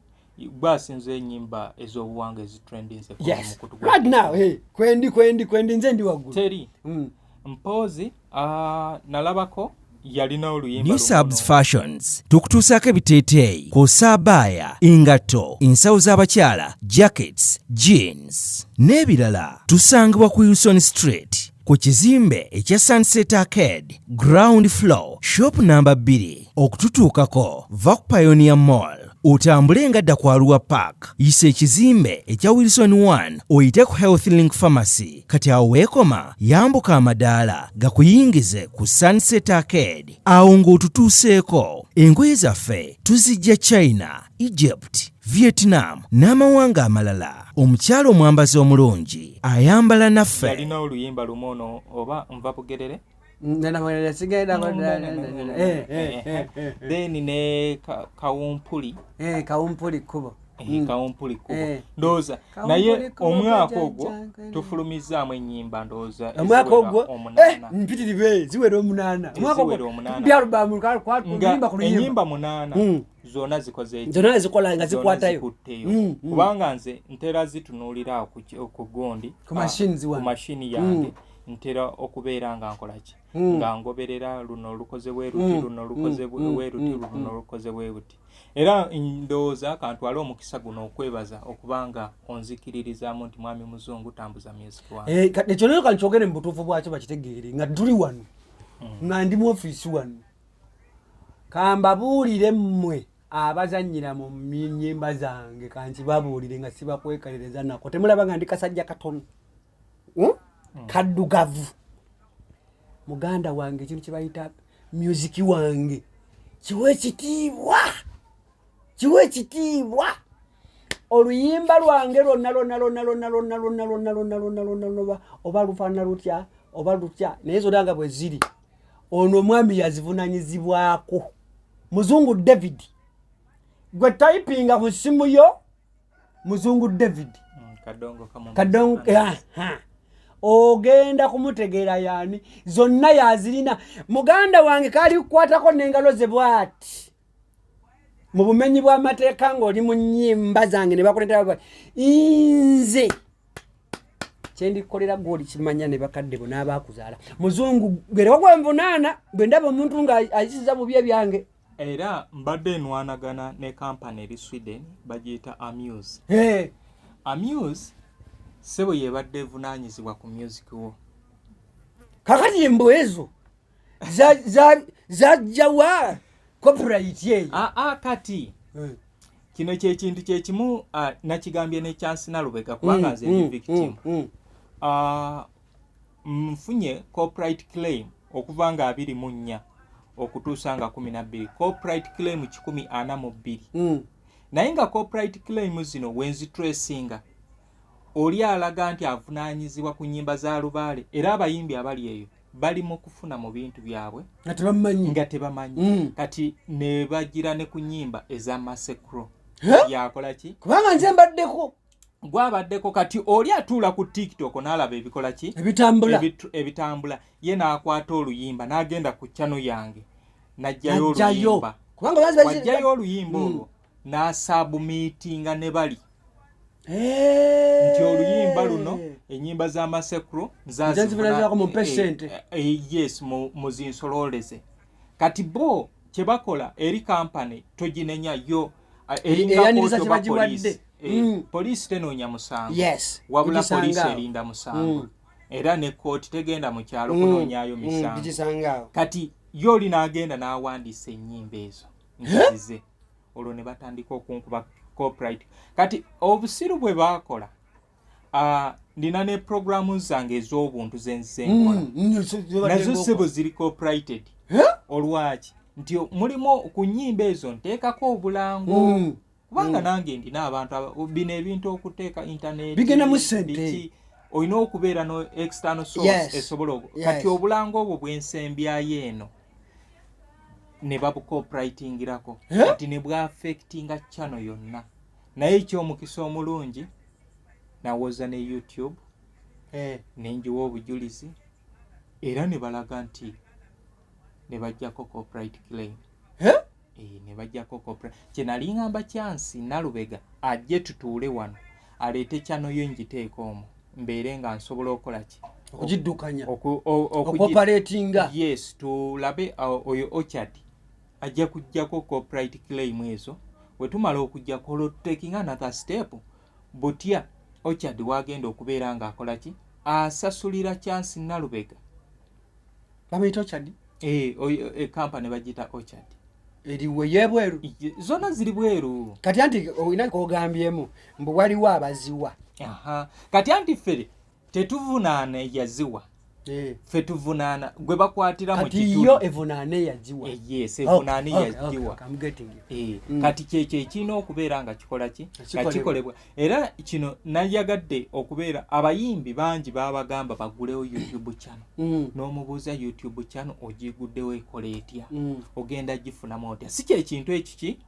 gwasinza enyimba ez'obuwanga ezitrendinze ku mukutu gwa Right now, hey, kwendi kwendi kwendi, nze ndi waggulu. Teri mpoozi, nalabako yalina oluyimba New lumu Subs Fashions tukutuusaako ebiteeteeyi kw'ossa abaaya, engatto, ensawo z'abakyala, jackets, jeans n'ebirala. Tusangibwa ku Wilson Street ku kizimbe ekya Sunset Arcade, ground floor, shop namba 2. Okututuukako, va ku Pioneer Mall otambule nga dda ku Arua Park, yisa ekizimbe ekya Wilson 1, oyite ku Health Link Pharmacy. Kati awo weekoma, yambuka amadaala gakuyingize ku Sunset Arcade. Awo ng'otutuuseeko. Engoye zaffe tuzijja China, Egypt, Vietnam n'amawanga amalala. Omukyala omwambazi omulungi ayambala naffe. Yalina oluyimba lumu ono oba Nva Bugerere. Sigenda. Then ne Kawumpuli. Kawumpuli kkubo. Kawumpuli kkubo. Ndowooza naye omwaka ogwo tufulumizzaamu ennyimba, ndowooza omwaka eziwera ogwo 8. Mpitirive, ziwera 8 omwaka ogwo. Eziwera 8. Tukubye alubamu Nga luyimba ku luyimba. Ennyimba 8 zonna zikoze eki? Zonna zikola nga Zonna zikwatayo. zikutteyo, kubanga nze ntera zitunuulira awo ku gundi, Ku machines ku wano. mashini yange. Ntera okubeera nga nkola ki, nga ngoberera luno lukoze bwe luti, luno lukoze bwe luti, luno lukoze bwe luti. Era ndowooza kantwale omukisa guno okwebaza okubanga onzikiririzaamu nti mwami Muzungu, tambuza music wange. Ekyo nayo kankyogere mu butuufu bwakyo bakitegeere, nga tuli wano, nga ndi mu ofiisi wano, kambabuulire mmwe abazannyira mu nnyimba zange, kankibabuulire nga sibakwekaliriza nako. Temulaba nga ndi kasajja katono, Kaddugavu. Muganda wange, ekintu kye bayita music wange kiwa ekitiibwa, kiwa ekitiibwa. Oluyimba lwange lwonna lwonna lwonna lwonna lwonna lwonna lwonna lwonna lwonna lwonna lwonna, oba lufaanana lutya oba lutya, naye zonna nga bwe ziri, ono omwami yazivunanyizibwako, Muzungu David. Gwe typinga ku ssimu yo Muzungu David Kadongo Kamu. Kadongo, aha. Ogenda kumutegeera yaani. Zonna yazirina muganda wange, kali kukwatako n'engalo ze bwati mu bumenyi bw'amateeka ng'oli mu nnyimba zange ne bakuleetera bati nze kyendikukolera gwoli kimanya ne bakadde bo n'abaakuzaala. Muzungu gwerewa gwenvunaana bwe ndaba omuntu nga ayisiza bubi ebyange. Era mbadde nwanagana ne kampani eri Sweden, bagiyita Amuse. Hey. Amuse sebo yebadde evunaanyizibwa ku music wo. Kakati embwa ezo zajjawa copyright eyo? Aa, kati kino kyekintu kyekimu, nakigambye ne Chance Nalubega, kubanga nze ndi victim. Nfunye copyright claim okuva nga 24 okutuusa nga 12, copyright claim 142. Naye nga copyright claim zino wenzitracinga, oli alaga nti avunaanyizibwa ku nnyimba za Lubaale, era abayimbi abali eyo bali mu kufuna mu bintu byabwe nga tebamanyi. Nga tebamanyi. Kati ne bagira ne ku nnyimba eza Masekro. Huh? Yakola ki? Kubanga nze mbaddeko. Gwabaddeko. Kati oli atuula ku TikTok n'alaba ebikola ki? Ebitambula. Ebitambula, ye n'akwata oluyimba n'agenda ku channel yange n'ajjayo N'ajjayo. oluyimba. Kubanga wajjayo oluyimba olwo n'asubmittinga ne bali nti oluyimba luno, ennyimba z'amasekro. Nze nzivunaanyizibwako, mumpe ssente. Yes, muzinsololeze. Kati bo kye bakola eri kampany toginenya yo, eringa Eyaniriza kooti oba kye bagiwadde. poliisi. Poliisi tenoonya musango, wabula Kugisanga poliisi awo. erinda musango, era ne kooti tegenda mu kyalo kunoonyaayo misango. Kugisanga awo. Kati ye oli n'agenda n'awandiisa ennyimba ezo nzize, olwo ne batandika okunkuba copyright. Kati obusiru bwe baakola, nina ne programu zange ez'obuntu zenzize nkola, nazo sebo ziri copyrighted. Olwaki? Nti mulimu ku nnyimba ezo nteekako obulango, kubanga nange ndina abantu bino ebintu okuteeka internet Bigendamu ssente. biki, olina okubeera no external source esobola kati obulango obwo bwensembyayo eno ne babucopyrightingirako. Eh? Kati ne bwaffectinga channel yonna, naye ekyomukisa omulungi nawoza ne YouTube nenjiwa obujulizi, era ne balaga nti ne bajjako copyright claim. Eh? Ne bajjako copyright. Kye nali ngamba Chance Nalubega ajje tutuule wano aleete channel yo ngiteeka omwo, mbeere nga nsobola okukola ki? Okugiddukanya. Okuoperatinga. Yes. Yes, tulabe oyo Orchard ajja kujjako copyright claim ezo. We tumala okujjako, olwo taking another step butya Orchard wagenda okubeera ng'akola ki, asasulira Chance Nalubega. Bamuyita Orchard? Eh, oyo company bagiyita Orchard. Eriwe yebweru? Zonna ziri bweru. Kati anti olina kogambyemu mbu waliwo abaziwa. Aha. Kati anti ffe tetuvunaana eyaziwa. Ffe tuvunaana gwe bakwatira mu Kati kituli. yo evunaana eyagiwa? Yes, evunaana eyagiwa. Okay, I'm getting you. Kati kyekyo ekirina okubeera nga kikola ki, nga Kikolebwa. kikolebwa. Era kino nayagadde okubeera abayimbi bangi babagamba bagulewo YouTube channel. N'omubuuza, "YouTube channel ogiguddewo ekola etya? Ogenda gifunamu otya?" Si kyekintu ekiki.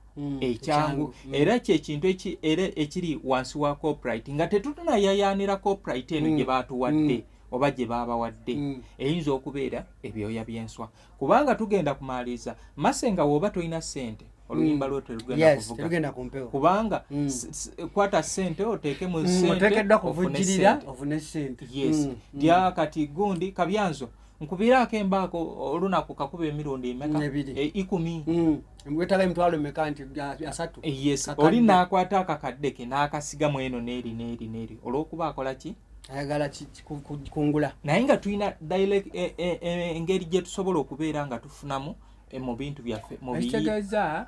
Ekyangu era kyekintu era ekiri wansi wa copyright nga tetutunayayanira copyright eno gye batuwadde oba gye babawadde. Eyinza okubeera ebyoya by'enswa, kubanga tugenda kumaliriza mase nga woba tolina ssente, oluyimba lwo terugenda kuvuga. Terugenda ku mpewo. Kubanga kwata ssente oteeke mu ssente, oteekeddwa ofune kuvujjirira ssente. Ofune ssente. Yes. Dya kati gundi kabyanzo nkubiraako embaako olunaku kakuba emirundi emeka? 2. 10. Wetaaga emitwalo meka nti 30? Yes. Kakadde. Oli n'akwata akakadde ke n'akasigamu eno n'eri n'eri n'eri olw'okuba akola ki? Ayagala kungula. Naye nga tulina direct engeri gye tusobola okubeera nga tufunamu mu bintu byaffe mu Ekitegeeza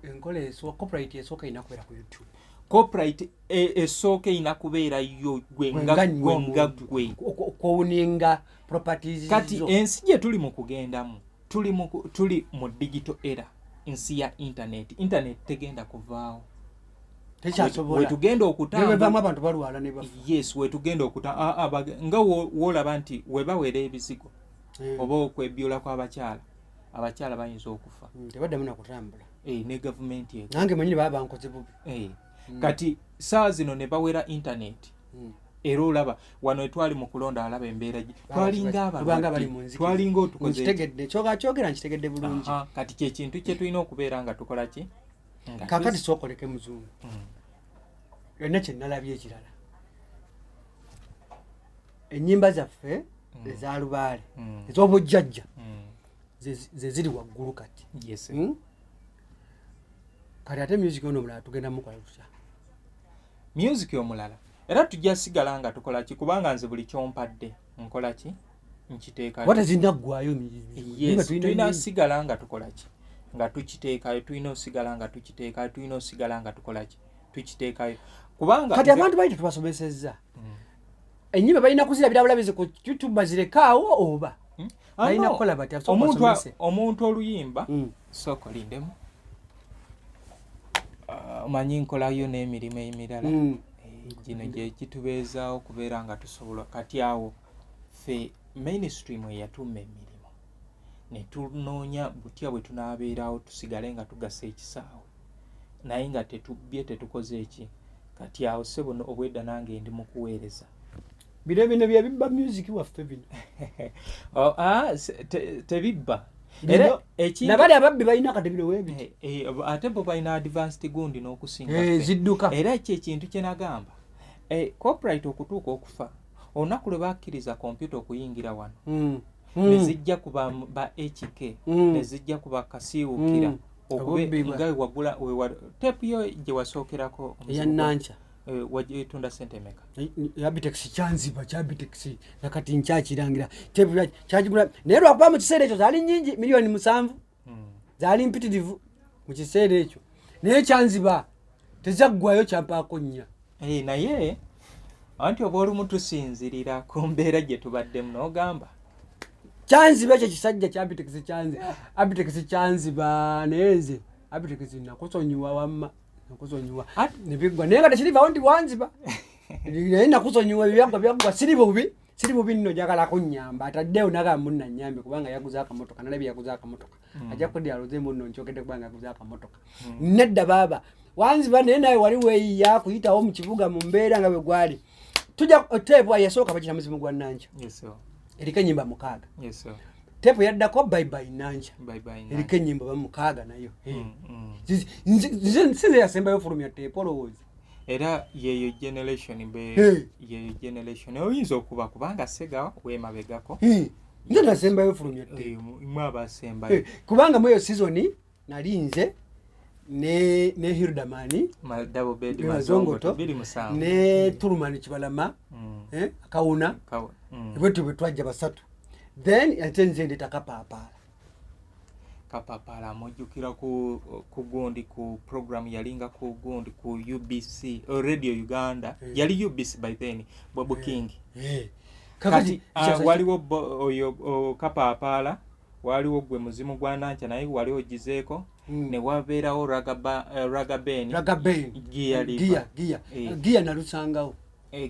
enkola esooka, copyright esooka erina kubeera ku YouTube. Copyright esooka erina kubeera yo gwe nga Nga gwe gwe nga muntu. gwe. Kwowuninga properties Kati zo. ensi gye tuli mu kugendamu, tuli mu digital era, nsi ya internet. Internet tegenda kuvaawo. Tekyasobola. Wetugenda Nebwevaamu okutambula abantu balwala ne bafa. Yes, wetugenda okuta nga woolaba nti webawera ebizigo oba okwebyula kw'abakyala, abakyala bayinza okufa. Tebaddamu nakutambula. Ne gavumenti ego. Nange mwenyini baba bankoze bubi. Kati saa zino ne bawera internet, era olaba wano etwali mu kulonda, alaba embeera twalinga Tubanga abalwadde, bali mu nzikiza. twalinga otukoze. Nkitegedde, kyoga kyogera nkitegedde bulungi. Aha, kati kyekintu kye tulina okubeera nga tukola ki? Nga Kakati sookoleke muzungu, yonna kyenalabye ekirala, ennyimba zaffe eza lubaale ez'obujjajja ze ziri waggulu kati. Yes. Kati ate music ono omulala tugenda mukola tutya? Music omulala era tujja sigala nga tukola ki? Kubanga nze buli kyompadde nkola ki? Nkiteekayo. Oba tezinaggwayo? Yes, tulina sigala nga tukola ki? Nga tukiteekayo. Tulina osigala nga tukiteekayo, tulina osigala nga tukola ki? Tukiteekayo, kubanga Kati abantu bali tetubasomesezza, ennyimba balina kuzirabira bulabizi ku YouTube bazirekaawo oba Ah, balina no. kukola batya? Sooka osomese. Omuntu oluyimba, sooka olindemu. Ah, omanyi nkolayo n'emirimu emirala. Gino gye gitubeezaawo okubeera nga tusobola. Kati awo ffe mainstream eyatuma emirimu ne tunoonya butya bwe tunaabeerawo tusigale nga tugasa ekisaawe, naye nga tetubbye, tetukoze eki. Kati awo ssebo obwedda nange ndi mu kuweereza. Bino bino byebibba music waffe bino. Oh, ah, tebibba. Era Bino ekintu nabali ababbi balina kati bino weebiti. Ate bo balina advanced gundi n'okusinga ffe. Zidduka. Era ekyo ekintu kye nagamba, copyright okutuuka okufa, olunaku lwe bakkiriza kompyuta okuyingira wano ne zijja ku ba HK ne zijja ku bakasiiwukira okube Obubbi nga wewagula tepu yo gye wasookerako omuzigo Eya Nankya. Wagitunda sente meka? Abitex kyanziba, kyabitex nakati nkyakirangira. Tepu kyagigula, naye lwakuba mu kiseera ekyo zaali nyingi, miliyoni 7 zaali mpitirivu mu kiseera ekyo, naye kyanziba tezaggwayo, kyampaako nnya. Naye anti oba olumu tusinzirira ku mbeera gye tubaddemu n'ogamba Kyanziba ekyo kisajja kya Abitex, kyanzi Abitex kyanziba, naye nze Abitex nakusonyiwa, wamma nakusonyiwa nebiggwa, naye nga tekirivawo nti wanziba, naye nakusonyiwa, ebyaggwa byaggwa, siri bubi, siri bubi nno, njagala kunnyamba. Ataddewo nagamba munna nnyambe kubanga yaguze akamotoka, nalabye yaguze akamotoka, ajja kudda aloze munno nkyogedde kubanga yaguze akamotoka. Nedda baaba, wanziba, naye nawe wali weeyiya kuyitawo mu kibuga mu mbeera nga bwe gwali. Tujja teepu yasooka bagita Muzimu gwa Nankya. Yes, sir. Eriko ennyimba 6. Yes, sir. Teepu yaddako Bye Bye Nankya. Bye bye. Eriko ennyimba ba 6 nayo. Nze yasembayo fulumya teepu olowooza. Era yeyo generation be. Hey. Yeyo generation oyinza okuba kubanga Segawa wemabegako. Nze nasembayo fulumya teepu. Mwe abasembayo. Kubanga mu eyo season nali nze ne Hildamani Double bed Mazongoto, Mazongoto 27. ne Turumani Kibalama, akawuna. Bwetyo bwe twajja basatu, then ate nze ndeta Kapaapaala. Kapapala mujjukira ku gundi, ku program yalinga ku gundi ku UBC, Radio Uganda. Yali UBC by then, Bobo King. Kati waliwo oyo Kapapala, waliwo gwe Muzimu gwa Nankya, naye wali ogizeeko. Ne wabeerawo Ragaben. Ragaben. Gia River. Gia, Gia. Gia nalusangawo.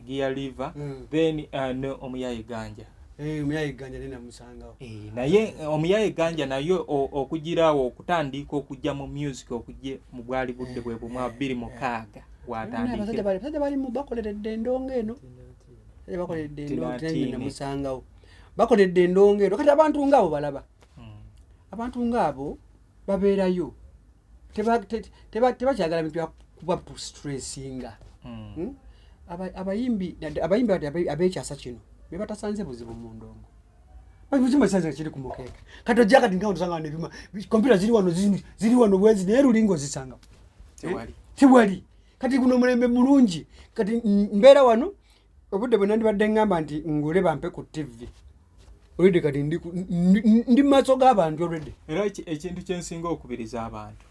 Gia River. Then ne Omuyaye Ganja. Eh, omuyaye ganja naye namusangawo. Eh, naye eh, omuyaye ganja naye okugirawo okutandika okujja mu music okujje mu bwali budde bwe bumu 2006 watandikira. Abasajja bali mu bakoleredde endongo eno, abasajja bakoleredde endongo namusangawo, bakoleredde endongo eno. Kati abantu ngaabo balaba, abantu ngaabo babeerayo tebakyagala bintu byakuba stressinga. Abayimbi abayimbi abekyasa kino bebatasanze buzibu mu ndongo, kimasanze kiri ku mukeeka. Kati ojja kati nga osanga nebyuma, kompyuta ziri wano, ziri wano bwezi, naye lulinga ozisanga tewali. Kati guno omulembe mulungi. Kati mbeera wano obudde bwe nandibadde ngamba nti ngule bampe ku tv olwedde, kati ndi mu maaso g'abantu olwedde. Era ekintu kyensinga okubiriza abantu,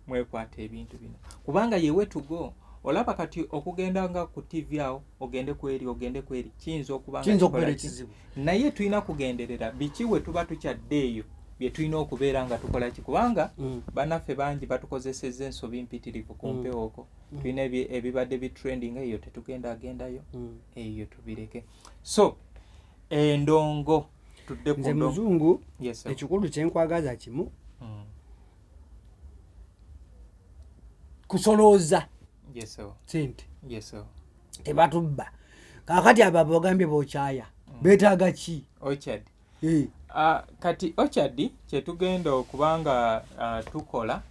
mwekwata ebintu bino kubanga yewe tugo olaba kati okugenda nga ku tv awo, ogende kweri, ogende kweri, kiyinza okuba nga kikola ekizibu. Naye tulina kugenderera biki we tuba tukyadde eyo bye tulina okubeera nga tukola ki, kubanga bannaffe bangi batukozesezza ensobi mpitirivu ku mpewo okwo. Tulina ebibadde bitrending eyo, tetugenda agendayo eyo, tubireke. So endongo, tudde ku Nze ndongo. Muzungu, Yes, sir. ekikulu kyenkwagaza kimu, kusolooza Yes, sir. sente. Yes, sir. Tebatubba. Kakati abo abogambye bokyaya beetaaga ki? Orchard. Eh, Kati Orchard kyetugenda okubanga tukola,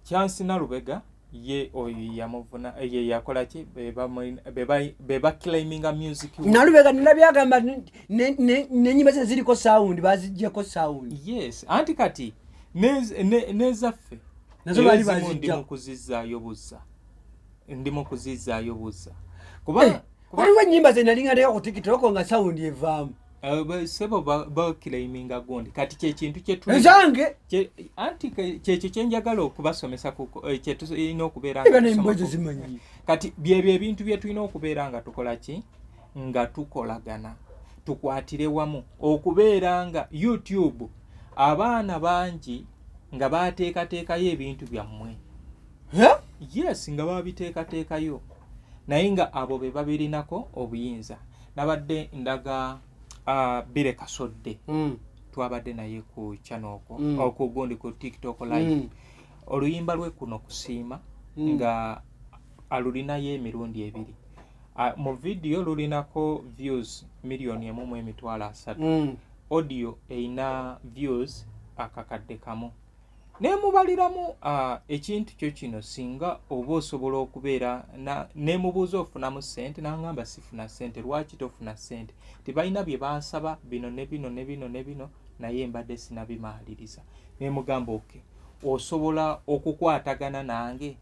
Chance Nalubega ye oyo yamuvuna, ye yakola ki, be baclaiminga music we. Nalubega ninabyagamba nenyimba ze ziriko sound, baziggyeko sound. Yes, anti kati nezaffe Nazo baali ezimu ndi baziggyako. mu kuzizzaayo buzza, ndi mu kuzizzaayo buzza kuba Eh, waliwo enyimba ze nali nga nteeka ku TikTok nga sound evaamu. Sebo baclaiminga gundi. Kati kyekintu kyetu Ezange. Anti kyekyo kyenjagala okubasomesa kyetulina okubeera nga Eba tusoma nembwa ezo zimanyi. Kati byebyo ebintu bye tulina okubeera nga tukola ki, nga tukolagana, tukwatire wamu okubeera nga YouTube abaana bangi nga bateekateekayo ebintu byammwe. Eh? Yes, nga babiteekateekayo, naye nga abo be babirinako obuyinza. Nabadde ndaga Bire Kasodde, twabadde naye ku channel okwo, okugundi ku TikTok live. Oluyimba lwe kuno kusiima nga alulinayo emirundi ebiri. Mu vidiyo lulinako views 1,300,000, audio erina views 1,000. Nemubaliramu ekintu kyo kino, singa oba osobola okubeera nemubuuza ofunamu ssente, nangamba sifuna ssente. Lwaki tofuna ssente? Tebalina bye bansaba bino ne bino ne bino ne bino, naye mbadde sinabimaaliriza. Nemugamba okay, osobola okukwatagana nange,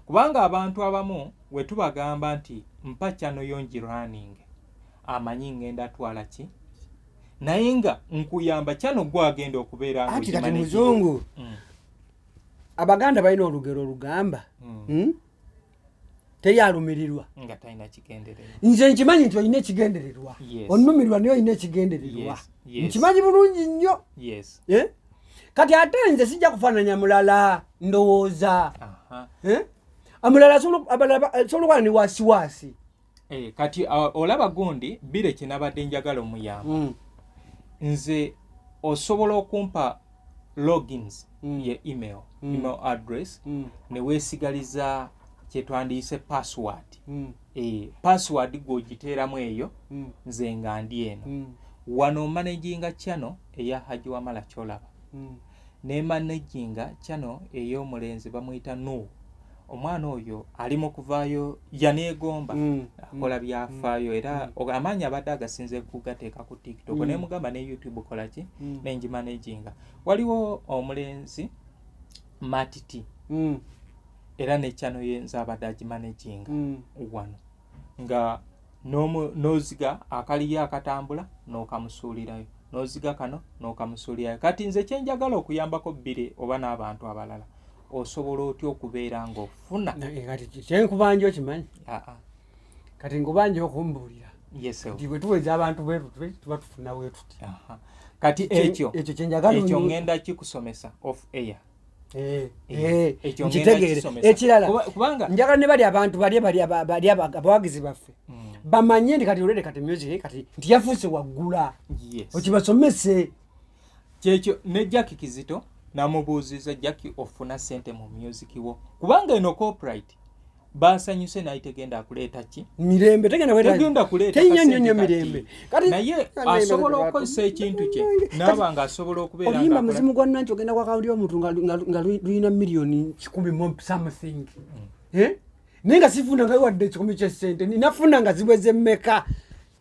kubanga abantu abamu we tubagamba nti mpa channel yo ngirunning, amanyi ngenda twala ki, naye nga nkuyamba channel gwagenda okubeera nga Anti kati ogimanaginga. Muzungu, Abaganda balina olugero olugamba, Teri alumirirwa nga talina kigendererwa. Nze nkimanyi nti olina ekigendererwa. Onumirwa naye olina ekigendererwa. Nkimanyi bulungi nnyo. Eh? Kati ate nze sijja kufaananya mulala, ndowooza. Eh? Amulala abalala asobola okuba ne wasiwasi. Eh, kati olaba gundi bire kyenabadde njagala omuyamba, nze osobola okumpa logins ye email, email address, neweesigaliza kyetwandiyise password. Password gw'ogiteeramu eyo, nze nga ndi eno wano managinga channel eya Haji Wamala kyolaba, ne managinga channel ey'omulenzi bamuyita Nu. Omwana oyo ali mu kuvaayo, yaneegomba, akola byafaayo, era amaanyi abadde agasinze kugateeka ku TikTok. Nemugamba ne YouTube kola ki, nengi-managinga. Waliwo omulenzi Matiti, era ne channel ye nze abadde agimanaginga wano, nga n'oziga akaliyo akatambula n'okamusuulirayo, n'oziga kano n'okamusuulirayo. Kati nze kyenjagala okuyambako bbire oba n'abantu abalala, osobola otya okubeera ng'ofuna? Kati kyenkubanja okimanyi? Aa. Kati nkubanja okumbuulira Yes, sir. nti bwe tuweza abantu bwe tuti tuba tufuna bwe tuti. Aha. Kati ekyo Ekyo kyenjagala ekyo ngenda kikusomesa off air. Ekyo ngenda Nkitegeere. kisomesa. Ekirala, Kubanga njagala ne bali abantu bali bali abawagizi baffe. Bamanye nti kati olwede kati music kati nti yafuuse waggula. Yes. Okibasomese. Kyekyo ne Jackie Kizito namubuuziza, Jackie, ofuna sente mu music wo? Kubanga eno copyright basanyuse naye tegenda kuleeta ki? Mirembe tegenda Tegenda kuleeta tenya kasente nnyo nnyo kati. mirembe. Kati Naye asobola okukozesa ekintu kye naaba nga asobola okubeera oluyimba ng'akola- muzimu gwa nanti ogenda kwa akawunti y'omuntu nga lulina 100,000,000 mu something. Eh? Naye nga sifuna nga wadde 100 ky'essente, nafuna nga ziweze mmeka?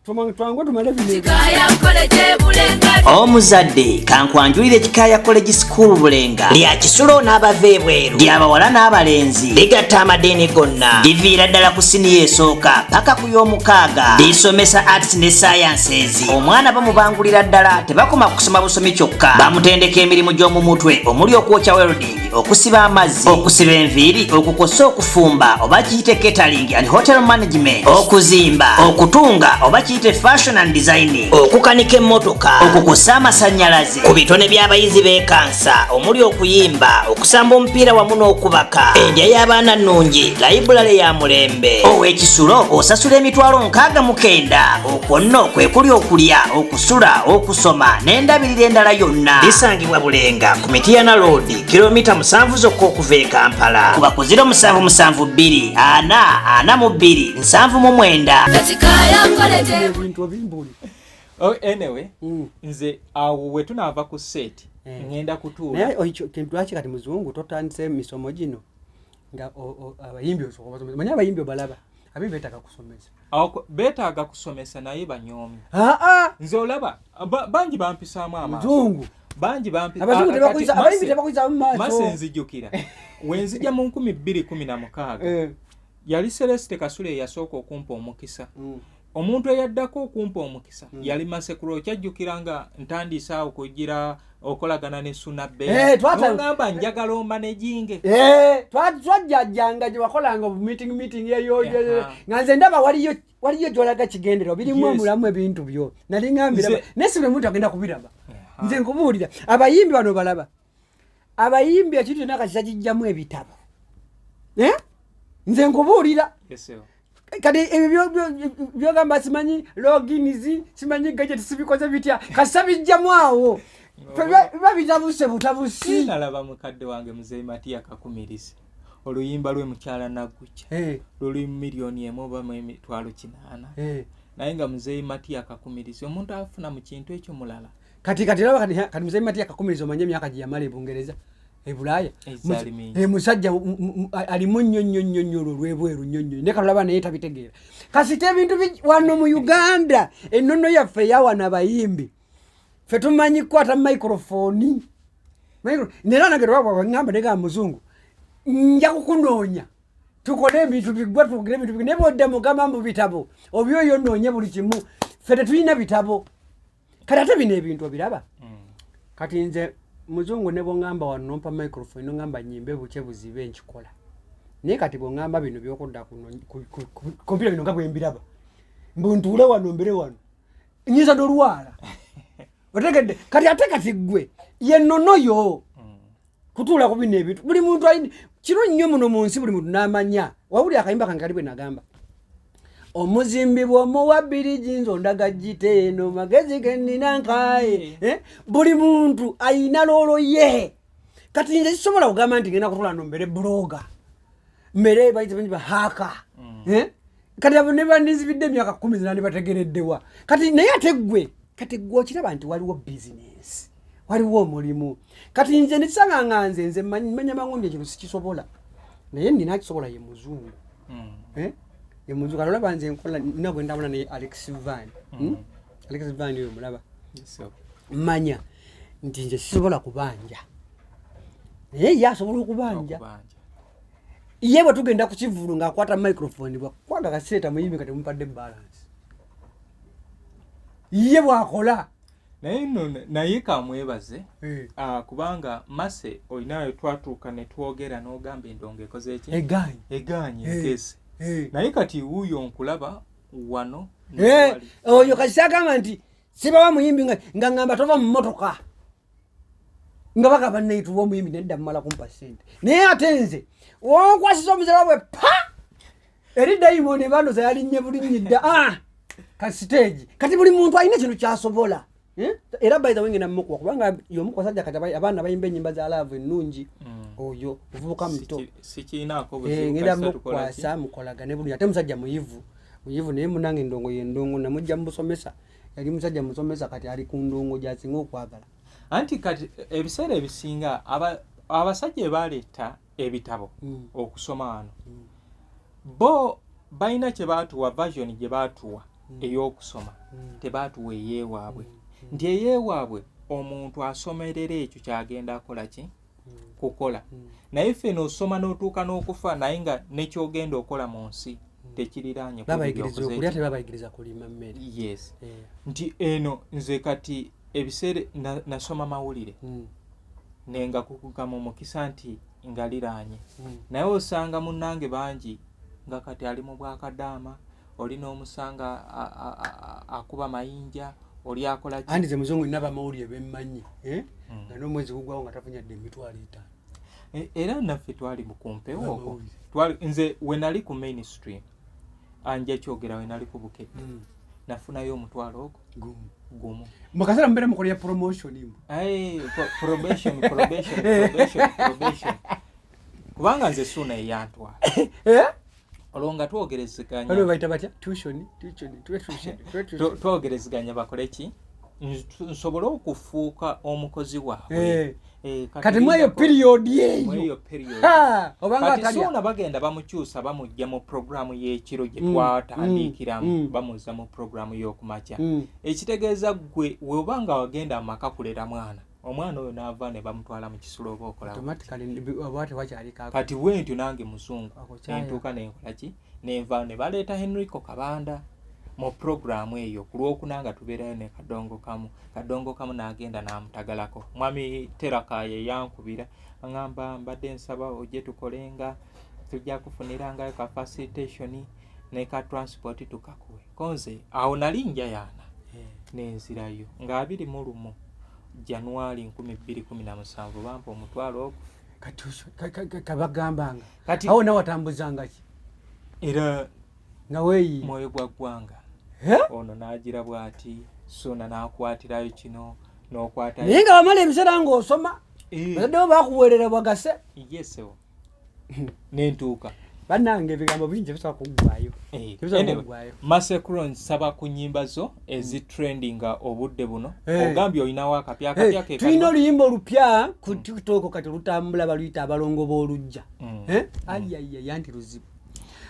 Twangu tumale bino. Kikaaya College Bulenga. Omuzadde, kankwanjulire Kikaaya College School Bulenga. Lya kisulo n'abava ebweru, lyabawala n'abalenzi, ligatta amadiini gonna, liviira ddala ku siniya esooka paka ku y'omukaaga, lisomesa arts ne sciences. Omwana bamubangulira ddala, tebakoma kusoma busomi kyokka, bamutendeka emirimu gy'omu mutwe omuli okwokya, welding, okusiba amazzi, okusiba enviiri, okukosa, okufumba oba kiyite catering and hotel management, okuzimba, okutunga oba kiyite fashion and designing, okukanika emmotoka, okukusa amasannyalaze. Ku bitone by'abayizi b'ekansa omuli okuyimba, okusamba omupiira wamu n'okubaka. Endya y'abaana nnungi, layibulale ya mulembe. Ow'ekisulo osasula 69,000, okwo nno kwe kuli okulya, okusula, okusoma n'endabirira endala yonna. Lisangibwa Bulenga ku Mitiyana Road, kilomita 7 zokka okuva e Kampala. Kuba ku 0772 4 42 79. Kikaaya College. Ebintu obimbuli. Oh, anyway, nze awo we tunaava ku set ngenda kutuula. Naye kintu lwaki kati muzungu totandise emisomo gino nga abayimbi osooka obasomesa? Manyi abayimbi obalaba, abayimbi beetaaga kusomesa. Beetaaga kusomesa naye banyoomi. Aa. Nze olaba bangi bampisaamu amaaso. Muzungu. Bangi bampi Abazungu kati abayimbi tebakuyisaamu maaso. Mase nzijukira wenzija mu 2016, yali Celeste Kasule eyasooka okumpa omukisa. Omuntu eyaddako okumpa omukisa yali Masekuro. Okyajjukira nga ntandiise awo kugira okolagana ne Suna? Eh, Bengamba njagala omanaginge. Eh, twajjajjanga gye wakolanga meeting meeting eyo nga nze ndaba waliyo gyolaga kigendero birimu omulamu ebintu byo nali ngambira. Naye si buli muntu agenda kubiraba. Nze nkubuulira, abayimbi bano balaba, abayimbi ekintu kyonna kakisa kijjamu ebitabo. Eh? Nze nkubuulira. Yes, sir. Kati ebyo byogamba simanyi logins, simanyi gadget, sibikoze bitya, kasita bijjamu awo. Ffe biba bitabuse butabusi. Nalaba mukadde wange Muzeyi Matiya Kakumirisi, oluyimba lwe Mukyala Naggukya luli 1,000,000 oba mu 800,000. Naye nga Muzeyi Matiya Kakumirisi omuntu afuna mu kintu ekyo mulala. Kati laba kati Muzeyi Matiya Kakumirizi, omanye emyaka gye yamala e Bungereza, e Bulaaya. Ezaali mingi. Musajja alimu nnyo nnyo nnyo nnyo olwo olw'ebweru nnyo nnyo, naye kalolaba naye tabitegeera. Kasita ebintu wano mu Uganda ennono yaffe eyawano abayimbi ffe tumanyi kukwata microphone. Nera nange ŋŋamba negamba muzungu nja kukunoonya tukole ebintu biggwa, twogere ebintu biggwa, naye bwodda mugamba mu bitabo obyoyo noonye buli kimu, ffe tetulina bitabo. Kati ate bino ebintu obiraba, kati nze muzungu ne bwoŋŋamba wano nompa microphone noŋŋamba nyimbe bukye buzibe, nkikola. Naye kati bwoŋŋamba bino byokudda kuno kompyuta bino nga bwembiraba, mbu ntuule wano mbere wano, nyinza nolwala, otegedde? Kati ate kati gwe yennono yo kutuula ku bino ebintu, buli muntu alina kiro nnyo muno mu nsi, buli muntu n'amanya. Wawuli akayimba kange kali bwe nagamba, omuzimbi bw'omuwa birigi nze ondaga giteeno magezi genina nkaye. Eh? Buli muntu ayina role ye. Kati nze sisobola kugamba nti ngenda kutula no mbere blogger, mbere bayita ba hacker. Eh? Kati abo ne bandizibidde emyaka 10 zinandi bategereddewa? Kati naye ate ggwe, kati ggwe okiraba nti waliwo bizinesi, waliwo omulimu. Kati nze nekisanga nga nze manya mangu ekintu sikisobola, naye nina akisobola, ye muzungu. Eh? Ye muzungu. Kati olaba nze nkola nina gwe ndabona naye Alex Van. Alex Van oyo mulaba. Manya nti nze sisobola kubanja, naye ye asobola okubanja. Okubanja. Ye bwe tugenda ku kivulu ng'akwata microphone, bwakwaga kaseeta muyimbi nga temumpadde balance, ye bw'akola. Naye nno naye kamwebaze. Eh. Kubanga Mase olinayo twatuuka ne twogera n'ogamba endongo ekoze eki? Egaanye. Egaanye. Ekeese. Naye kati wuuyo nkulaba wano newali. Oyo kasita agamba nti sibawa muyimbi nga ngamba tova mu motoka nga bagamba neituwa omuyimbi nedda mumala kumpa sente, naye ate nze wonkwasiza omuzala bwe pa. Eri dayimoni bandoza yalinnye bulinnyi dda. Ah! Ka stage. Kati buli muntu alina ekintu kyasobola. Eh? Era by the way ngenda mukuwa kubanga y'omu ku basajja kati abaana bayimba ennyimba za love ennungi. Oyo muvubuka muto. Sikiinaako Eh, buzibu ngenda kasita tukola ki? mukwasa mukolagane bulungi ate musajja muyivu muyivu naye munange endongo yendongo namujja mubusomesa yali musajja musomesa kati ali ku ndongo gyasinga okwagala. Anti kati ebiseera ebisinga abasajja baleeta ebitabo okusoma wano, bo balina kye baatuwa, version gye baatuwa ey'okusoma, tebaatuwa eyeewaabwe, nti eyeewaabwe omuntu asomerera ekyo kyagenda akola ki kukola, naye ffe n'osoma n'otuuka n'okufa naye nga nekyogenda okola mu nsi tekiriraanye ku ebyo Babayigiriza by'okoze okulya, ki. Tebabayigiriza kulima mmere. Yes. Eh. Nti eno nze kati ebiseera nasoma mawulire nenga kukuga mu mukisa nti nga liraanye, naye osanga munnange bangi nga kati ali mu bwakadaama, oli n'omusanga akuba mayinja, oli akola ki. Andi ze muzungu nina abamawulire bemmanyi, eh? Nga n'omwezi gugwawo nga tafunye dde 50,000. Era naffe twali mu kumpewo okwo. Amawulire. Nze we nali ku mainstream, anja kyogera, we nali ku Bukedde, nafunayo 5,000 ogwo Gumu. Gumu. Mu kaseera mubeera mukolera promotion mbu. Aye, probation, probation, probation, probation, kubanga nze Suuna eyantwala Eh? olwo nga twogerezeganya. Waliwo bayita batya, tuition, tuition, tuition, tuition. Twogerezeganya bakole ki, nsobole okufuuka omukozi waabwe. Eh. Eh, kati mweyo lindako- period eyo mweyo period. Ha, obanga Kati atalya. Suuna bagenda bamukyusa, bamujja mu programu y'ekiro gye twatandikiramu, bamuzza mu programu y'okumakya. Ekitegeeza gwe weoba nga wagenda amaka kulera mwana, omwana oyo n'ava ne bamutwala mu kisulo oba okola Automatically oba tewakyali kako. Kati bwentyo nange muzungu Ako kyaya. nentuuka nenkola ki, nenva ne baleeta Henrico Kabanda mu programu eyo ku Lwokuna nga tubeerayo ne Kadongo Kamu. Kadongo Kamu n'agenda n'amutagalako. Mwami Teraka ye yankubira aŋŋamba, mbadde nsaba ojje tukolenga, tujja kufunirangayo ka facilitation ne ka transport tukakuwe. Konze awo nali njayaana nenzirayo nga 21 Januari 2017 bampa 5,000 ogwo. Kati kabagambanga Kati awo nawe watambuzanga ki? Era nga weeyiye. Mwoyo gwa ggwanga. Eh? Ono n'agira bw'ati, Suuna n'akwatirayo kino n'okwatayo. Naye nga wamala ebiseera ng'osoma, Eh, bazadde bo bakuweerera bwagase. Yesewo nentuuka. Bannange, ebigambo bingi bisobola kuggwayo. Eh, Tebisobola anyway, kuggwayo. Masekro, nsaba ku nyimba zo ezitrendinga obudde buno. Eh. Ogambye olinawo akapya, akapya Eh, ke tulina kaliwa? oluyimba olupya ku TikTok kati lutambula, baluyita Abalongo b'Olujja. Eh? Ayayaya, nti luzibu.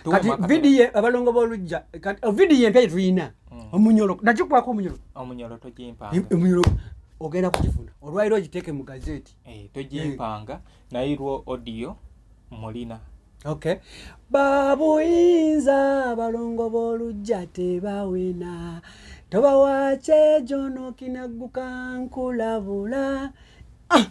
Tuwe Kati mwaka. vidiyo Abalongo b'Olujja, kati oh, vidiyo empya gye tulina, omunyolo nakikwako omunyolo. Omunyolo togimpanga. Omunyolo ogenda kugifuna olwaliro ogiteeke mu gazeti. Eh, togimpanga, naye lwo audio mulina. Okay. Babuyinza abalongo b'Olujja tebawena, tobawa kyejo nokinagguka nkulabula. Ah!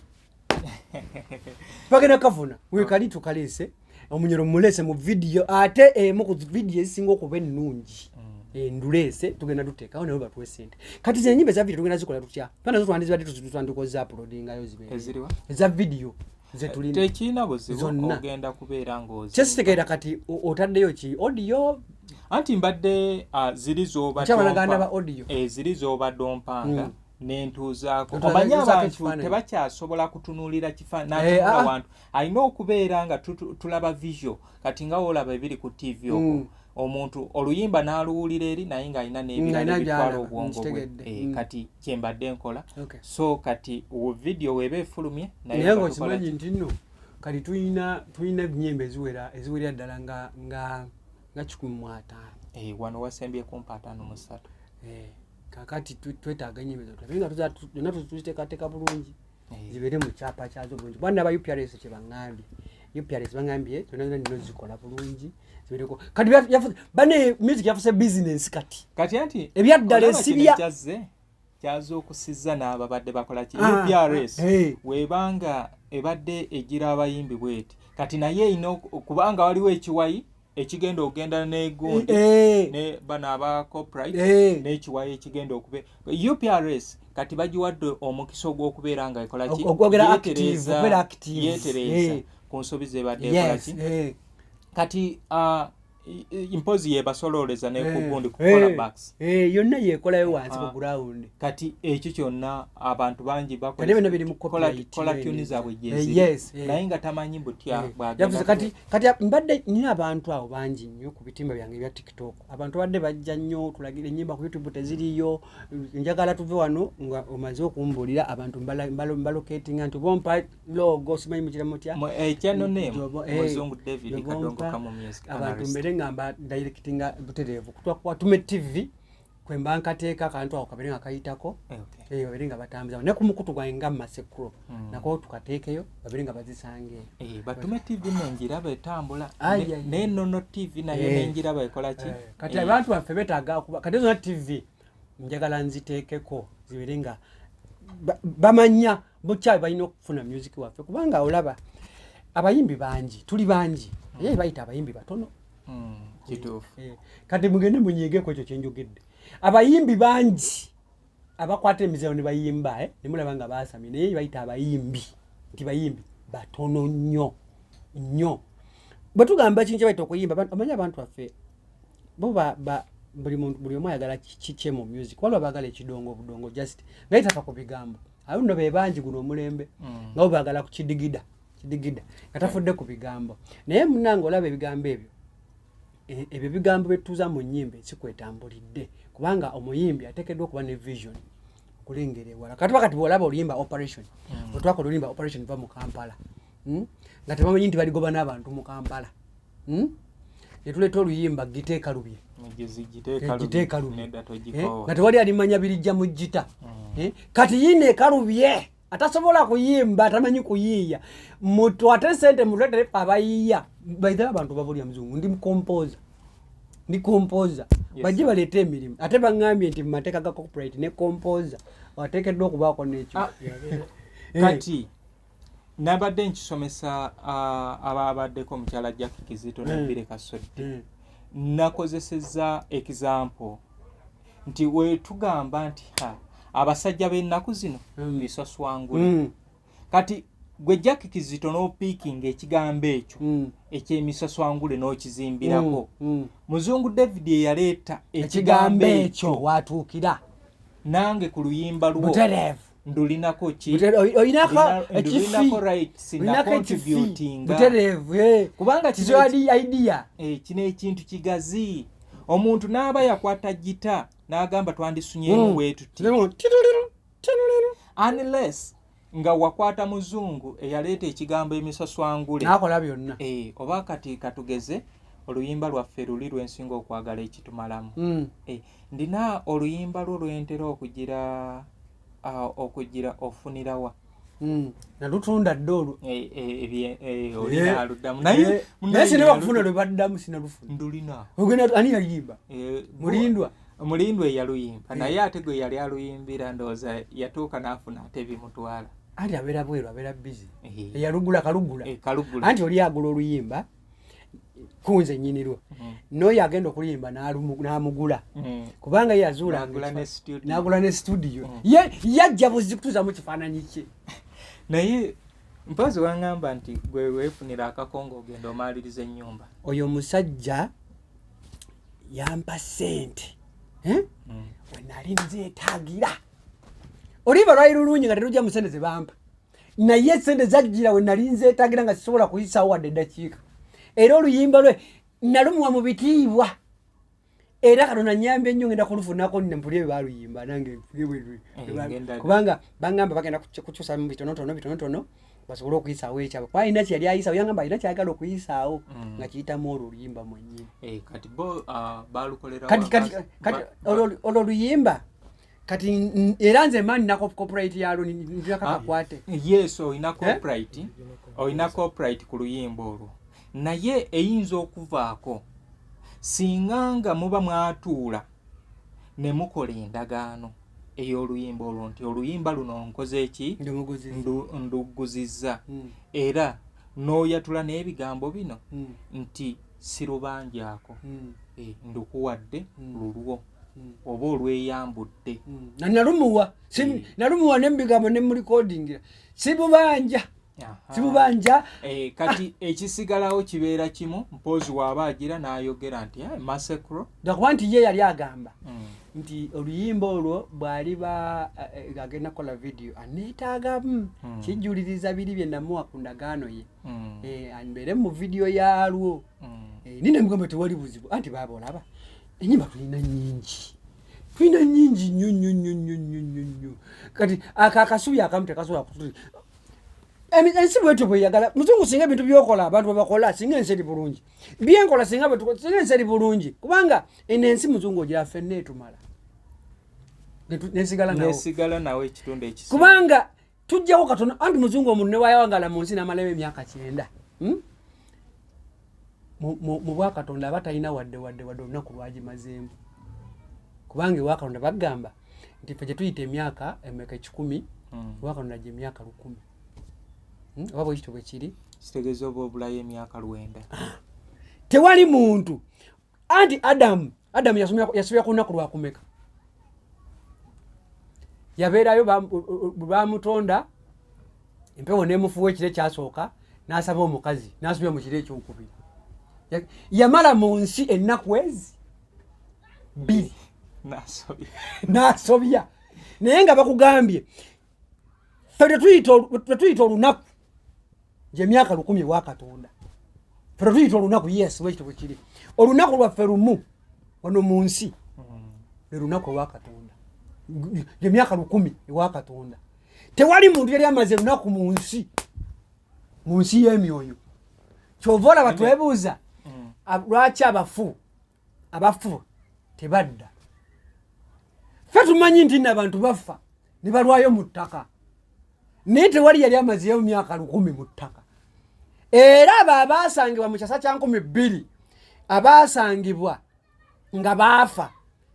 Bagenda kafuna wekali tukaleese omunyolo muleese mu vidiyo, ate emu ku vidiyo ezisinga okuba ennungi enduleese tugenda tuteekawo naye batuwe sente. Kati ze enyimba eza vidiyo tugenda zikola tutya? Nazo twandizibadde twandikoze uploadingayo zibeere Eziriwa? Eza vidiyo zetulina. Tekirina buzibu. Zonna. Ogenda kubeera ng'ozi Kyesitegeera kati otaddeyo ki, audio? Anti mbadde ziri z'obadde Okyabalaganda ba audio. Eh, ziri z'obadde ompanga nentuuzaako. Otuuza- Omanyi ntuuzaako abantu ekifaananyi. tebakyasobola kutunuulira Eh, kifaananyi ah. wantu alina okubeera nga tulaba visual. Kati nga woolaba ebiri ku TV okwo, omuntu oluyimba n'aluwulira eri naye ng'alina n'ebirala Alina ebitwala by'alaba, obwongo bwe. nkitegedde. Eh, kati kyembadde nkola. So kati vidiyo weeba efulumye Naye nga nga tukola okimanyi nti nno kati tulina enyimba eziwera eziwerera ddala nga 150. Eh, wano wasembye kumpa 53. Eh, kakati twetaaga enyimba ezo tulabe nga zonna tuziteekateeka bulungi, Eh. zibeere mu kyapa kyazo bulungi, kuba naba UPRS kye baŋŋambye, UPRS baŋŋambye zonna zonna nina ozikola bulungi zibeereko. Kati bane music yafuse business kati. Kati anti Ebyaddala olaba kino esibya. ekyazze kyazuukusizza n'ababadde bakola ki, Ah, UPRS eh. webanga ebadde egira abayimbi bweti, kati naye erina kubanga waliwo ekiwayi ekigenda okugenda negundi ne bano aba copyright n'ekiwayi ekigenda okube UPRS. Kati bagiwadde omukisa ogw'okubeera nga ekola ki? Okwogera active, okubeera active. Yeetereeza ku nsobi zebadde ekola ki. Kati Mpozi yebasolooleza nekugundi kukola backs. Yonna yekolayo wansi ku ground. Kati ekyo kyonna abantu bangi bakola tune zaabwe gyeziri, naye nga tamanyi butya bwagenda. Kati mbadde nina abantu awo bangi nnyo ku bitimba byange ebya TikTok. Abantu badde bajja nnyo tulagira ennyimba ku YouTube teziriyo. Njagala tuve wano nga omaze okumbuulira abantu mbalocatinga nti bompa logo simanyi mukira mutya. Channel name Muzungu David Kadongo Kamu Music. Abantu mbere nga mba directinga butereevu kutwa Tume TV kwemba nkateeka akantu ako kabere nga kayitako, babere nga batambuza ne ku mukutu gwange nga Masekuro nako tukateekeyo babere nga bazisange. Batume TV nenjiraba etambula ne Nono TV nayo nenjiraba ekola ki. Kati abantu baffe betaaga okuba kati zonna TV njagala nziteekeko zibeere nga bamanya bukyayi balina okufuna music waffe, kubanga olaba abayimbi bangi, tuli bangi, naye bayita abayimbi batono. Kituufu. Kati mugende munyiigeko ekyo kyenjogedde. Abayimbi bangi abakwata emizeewo ne bayimba, ne mulaba nga baasamye, naye bayita abayimbi nti bayimbi batono nnyo nnyo. Bwe tugamba kintu kye bayita okuyimba, omanyi abantu baffe bo buli muntu buli omu ayagala kikye mu music. Waliwo abaagala ekidongo obudongo just naye tafa ku bigambo. Abo nno be bangi guno omulembe nga bo baagala ku kidigida kidigida nga tafudde ku bigambo. Naye munnange olaba ebigambo ebyo, ebyo bigambo byetutuuza mu nnyimba ensi kwetambulidde, kubanga omuyimbi ateekeddwa okuba ne vision okulengera ewala. Kati kati bw'olaba oluyimba Operation, bwe twakola oluyimba Operation va mu Kampala, nga tebamanyi nti baligoba n'abantu mu Kampala, Ne tuleeta oluyimba Giteekalubye Giteekalubye, nga tewali alimanya birijja mu gita. Kati yiino ekalubye atasobola kuyimba, atamanyi kuyiiya, mutwate sente mutuletere abayiiya. Baithe abantu babulya muzungu, ndi composer, ndi composer, bajje baleete emirimu. Ate baŋŋambye nti mu mateeka ga copyright ne composer ateekeddwa okubaako n'ekyo. Kati nabadde nkisomesa ababaddeko omukyala Jackie Kizito ne Bire Kasodde, nakozesezza example nti wetugamba nti ha abasajja b'ennaku zino misaswangule. Kati gwe Jackie Kizito n'opiikinga ekigambo ekyo ekyemisaswangule n'okizimbirako, Muzungu David eyaleeta ekigambo ekyo watuukira nange ku luyimba lwo butereevu ndulinako ki? Olinako Ndulinako rights, nacontributinga butereevu, kubanga kino idea. Kino ekintu kigazi. Omuntu n'aba yakwata gita n'agamba twandisunyemu bwe tuti, unless nga wakwata muzungu eyaleeta ekigambo emisaswangule n'akola byonna. Oba kati katugeze oluyimba lwaffe luli lwensinga okwagala ekitumalamu. Ndina oluyimba lwo lwentera okugira ofunirawa. Nalutunda dda olwo. Olina aluddamu naye. Naye sinaba kufuna lwe baddamu, sinalufuna. Ndulina. Ogenda ani yaluyimba? Mulindwa. Mulindwa eyaluyimba, naye ate gwe yali aluyimbira ndowooza yatuuka n'afuna ate bimutwala. Anti abeera bweru, abeera busy. Eyalugula kalugula. Kalugula. Anti oli agula oluyimba kunze nnyinirwo, n'oyo agenda okuluyimba n'amugula, kubanga ye yazuula n'agula ne studio, ye yajja buzi kutuuzamu kifaananyi kye. Naye mpozi waŋŋamba nti gwe weefunira akakongo ogenda omaaliriza ennyumba. Oyo omusajja yampa ssente we nali nzeetaagira. Oluyimba lwali lulungi nga terujja mu ssente ze bampa, naye sente zajjira we nali nzeetaagira nga sisobola kuyisaawo wadde eddakiika. Era oluyimba lwe nalumuwa mu bitiibwa, era Katonda nyambye nnyo, ngenda kulufunako mpulire bwe baluyimba nange, kubanga bangamba bagenda kukyusamu bitonotono bitonotono basobole okuyisaawo ekyabwe, kuba alina kyeyali ayisaawo. Yangamba alina kyayagala okuyisaawo nga kiyitamu olwo oluyimba mwennyini. Kati bo balukolera Kati olwo oluyimba kati era nze mba nina copyright yalwo, ndinako akakwate. Yes, olina copyright, olina copyright ku luyimba olwo, naye eyinza okuvaako singa nga muba mwatuula ne mukola endagaano ey'oluyimba olwo nti oluyimba luno nkoze eki, nduguzizza, era n'oyatula n'ebigambo bino nti sirubanjaako, ndukuwadde lulwo oba olweyambudde. Nalumuwa, nalumuwa nemubigambo nemulikodingira, sibubanja. Sibubanja. Eh, kati ekisigalawo kibeera kimu, mpoozi waaba agira n'ayogera nti eh, Masekro. Lwakuba nti ye yali agamba nti oluyimba olwo bw'aliba eh, agenda kukola vidiyo aneetaagamu kijjuliriza biri bye namuwa ku ndagaano ye. Ambeere mu vidiyo yaalwo. Nina mugamba tewali buzibu, anti baaba olaba enyimba tulina nyingi, tulina nyingi nnyo nnyo nnyo nnyo nnyo nnyo nnyo. Kati ako akasubi akamu tekasobola kutu ensi bwetyo bweyagala. Muzungu, singa ebintu byokola abantu bwebakola, singa ensi eri bulungi. Byenkola singa bwetukola, singa ensi eri bulungi, kubanga eno ensi, muzungu, ogira ffenna etumala. Nesigala nawo. Nesigala nawe ekitundu ekisinga. Kubanga tujjawo katono, anti muzungu, omuntu newayawangala mu nsi n'amalayo emyaka 90, Mu bwakatonda aba talina wadde wadde wadde olunaku lwagimazeemu, kubanga ewakatonda bagamba nti ffe gyetuyita emyaka emeka 100, ewakatonda gye emyaka 1000. Oba bwekityo bwe kiri. Kitegeeza oba obulayo emyaka 90. Tewali muntu, anti Adamu yasobya ku lunaku lwakumeka? Yabeerayo bwe bamutonda, empewo nemufuwa ekiro ekyasooka, n'asaba omukazi, n'asobya mu kiro ekyokubiri. Yamala mu nsi ennaku ezi 2. Nasobya. N'asobya, naye nga bakugambye ffe tetuyita olunaku gyemyaka 1000 ewa Katonda. Ffe tetuyita olunaku. Yes, bwekito bwe kiri. Olunaku lwaffe lumu wano mu nsi lwe lunaku ewa Katonda gyemyaka 1000 ewa Katonda. Tewali muntu yali amaze lunaku mu nsi, mu nsi y'emyoyo. Kyova olaba twebuuza lwaki abafu tebadda. Ffe tumanyi nti nno abantu bafa ne balwayo mu ttaka, naye tewali yali amazeyo myaka 1000 mu ttaka. Era abo abaasangibwa mu kyasa kya 2000, abaasangibwa nga baafa,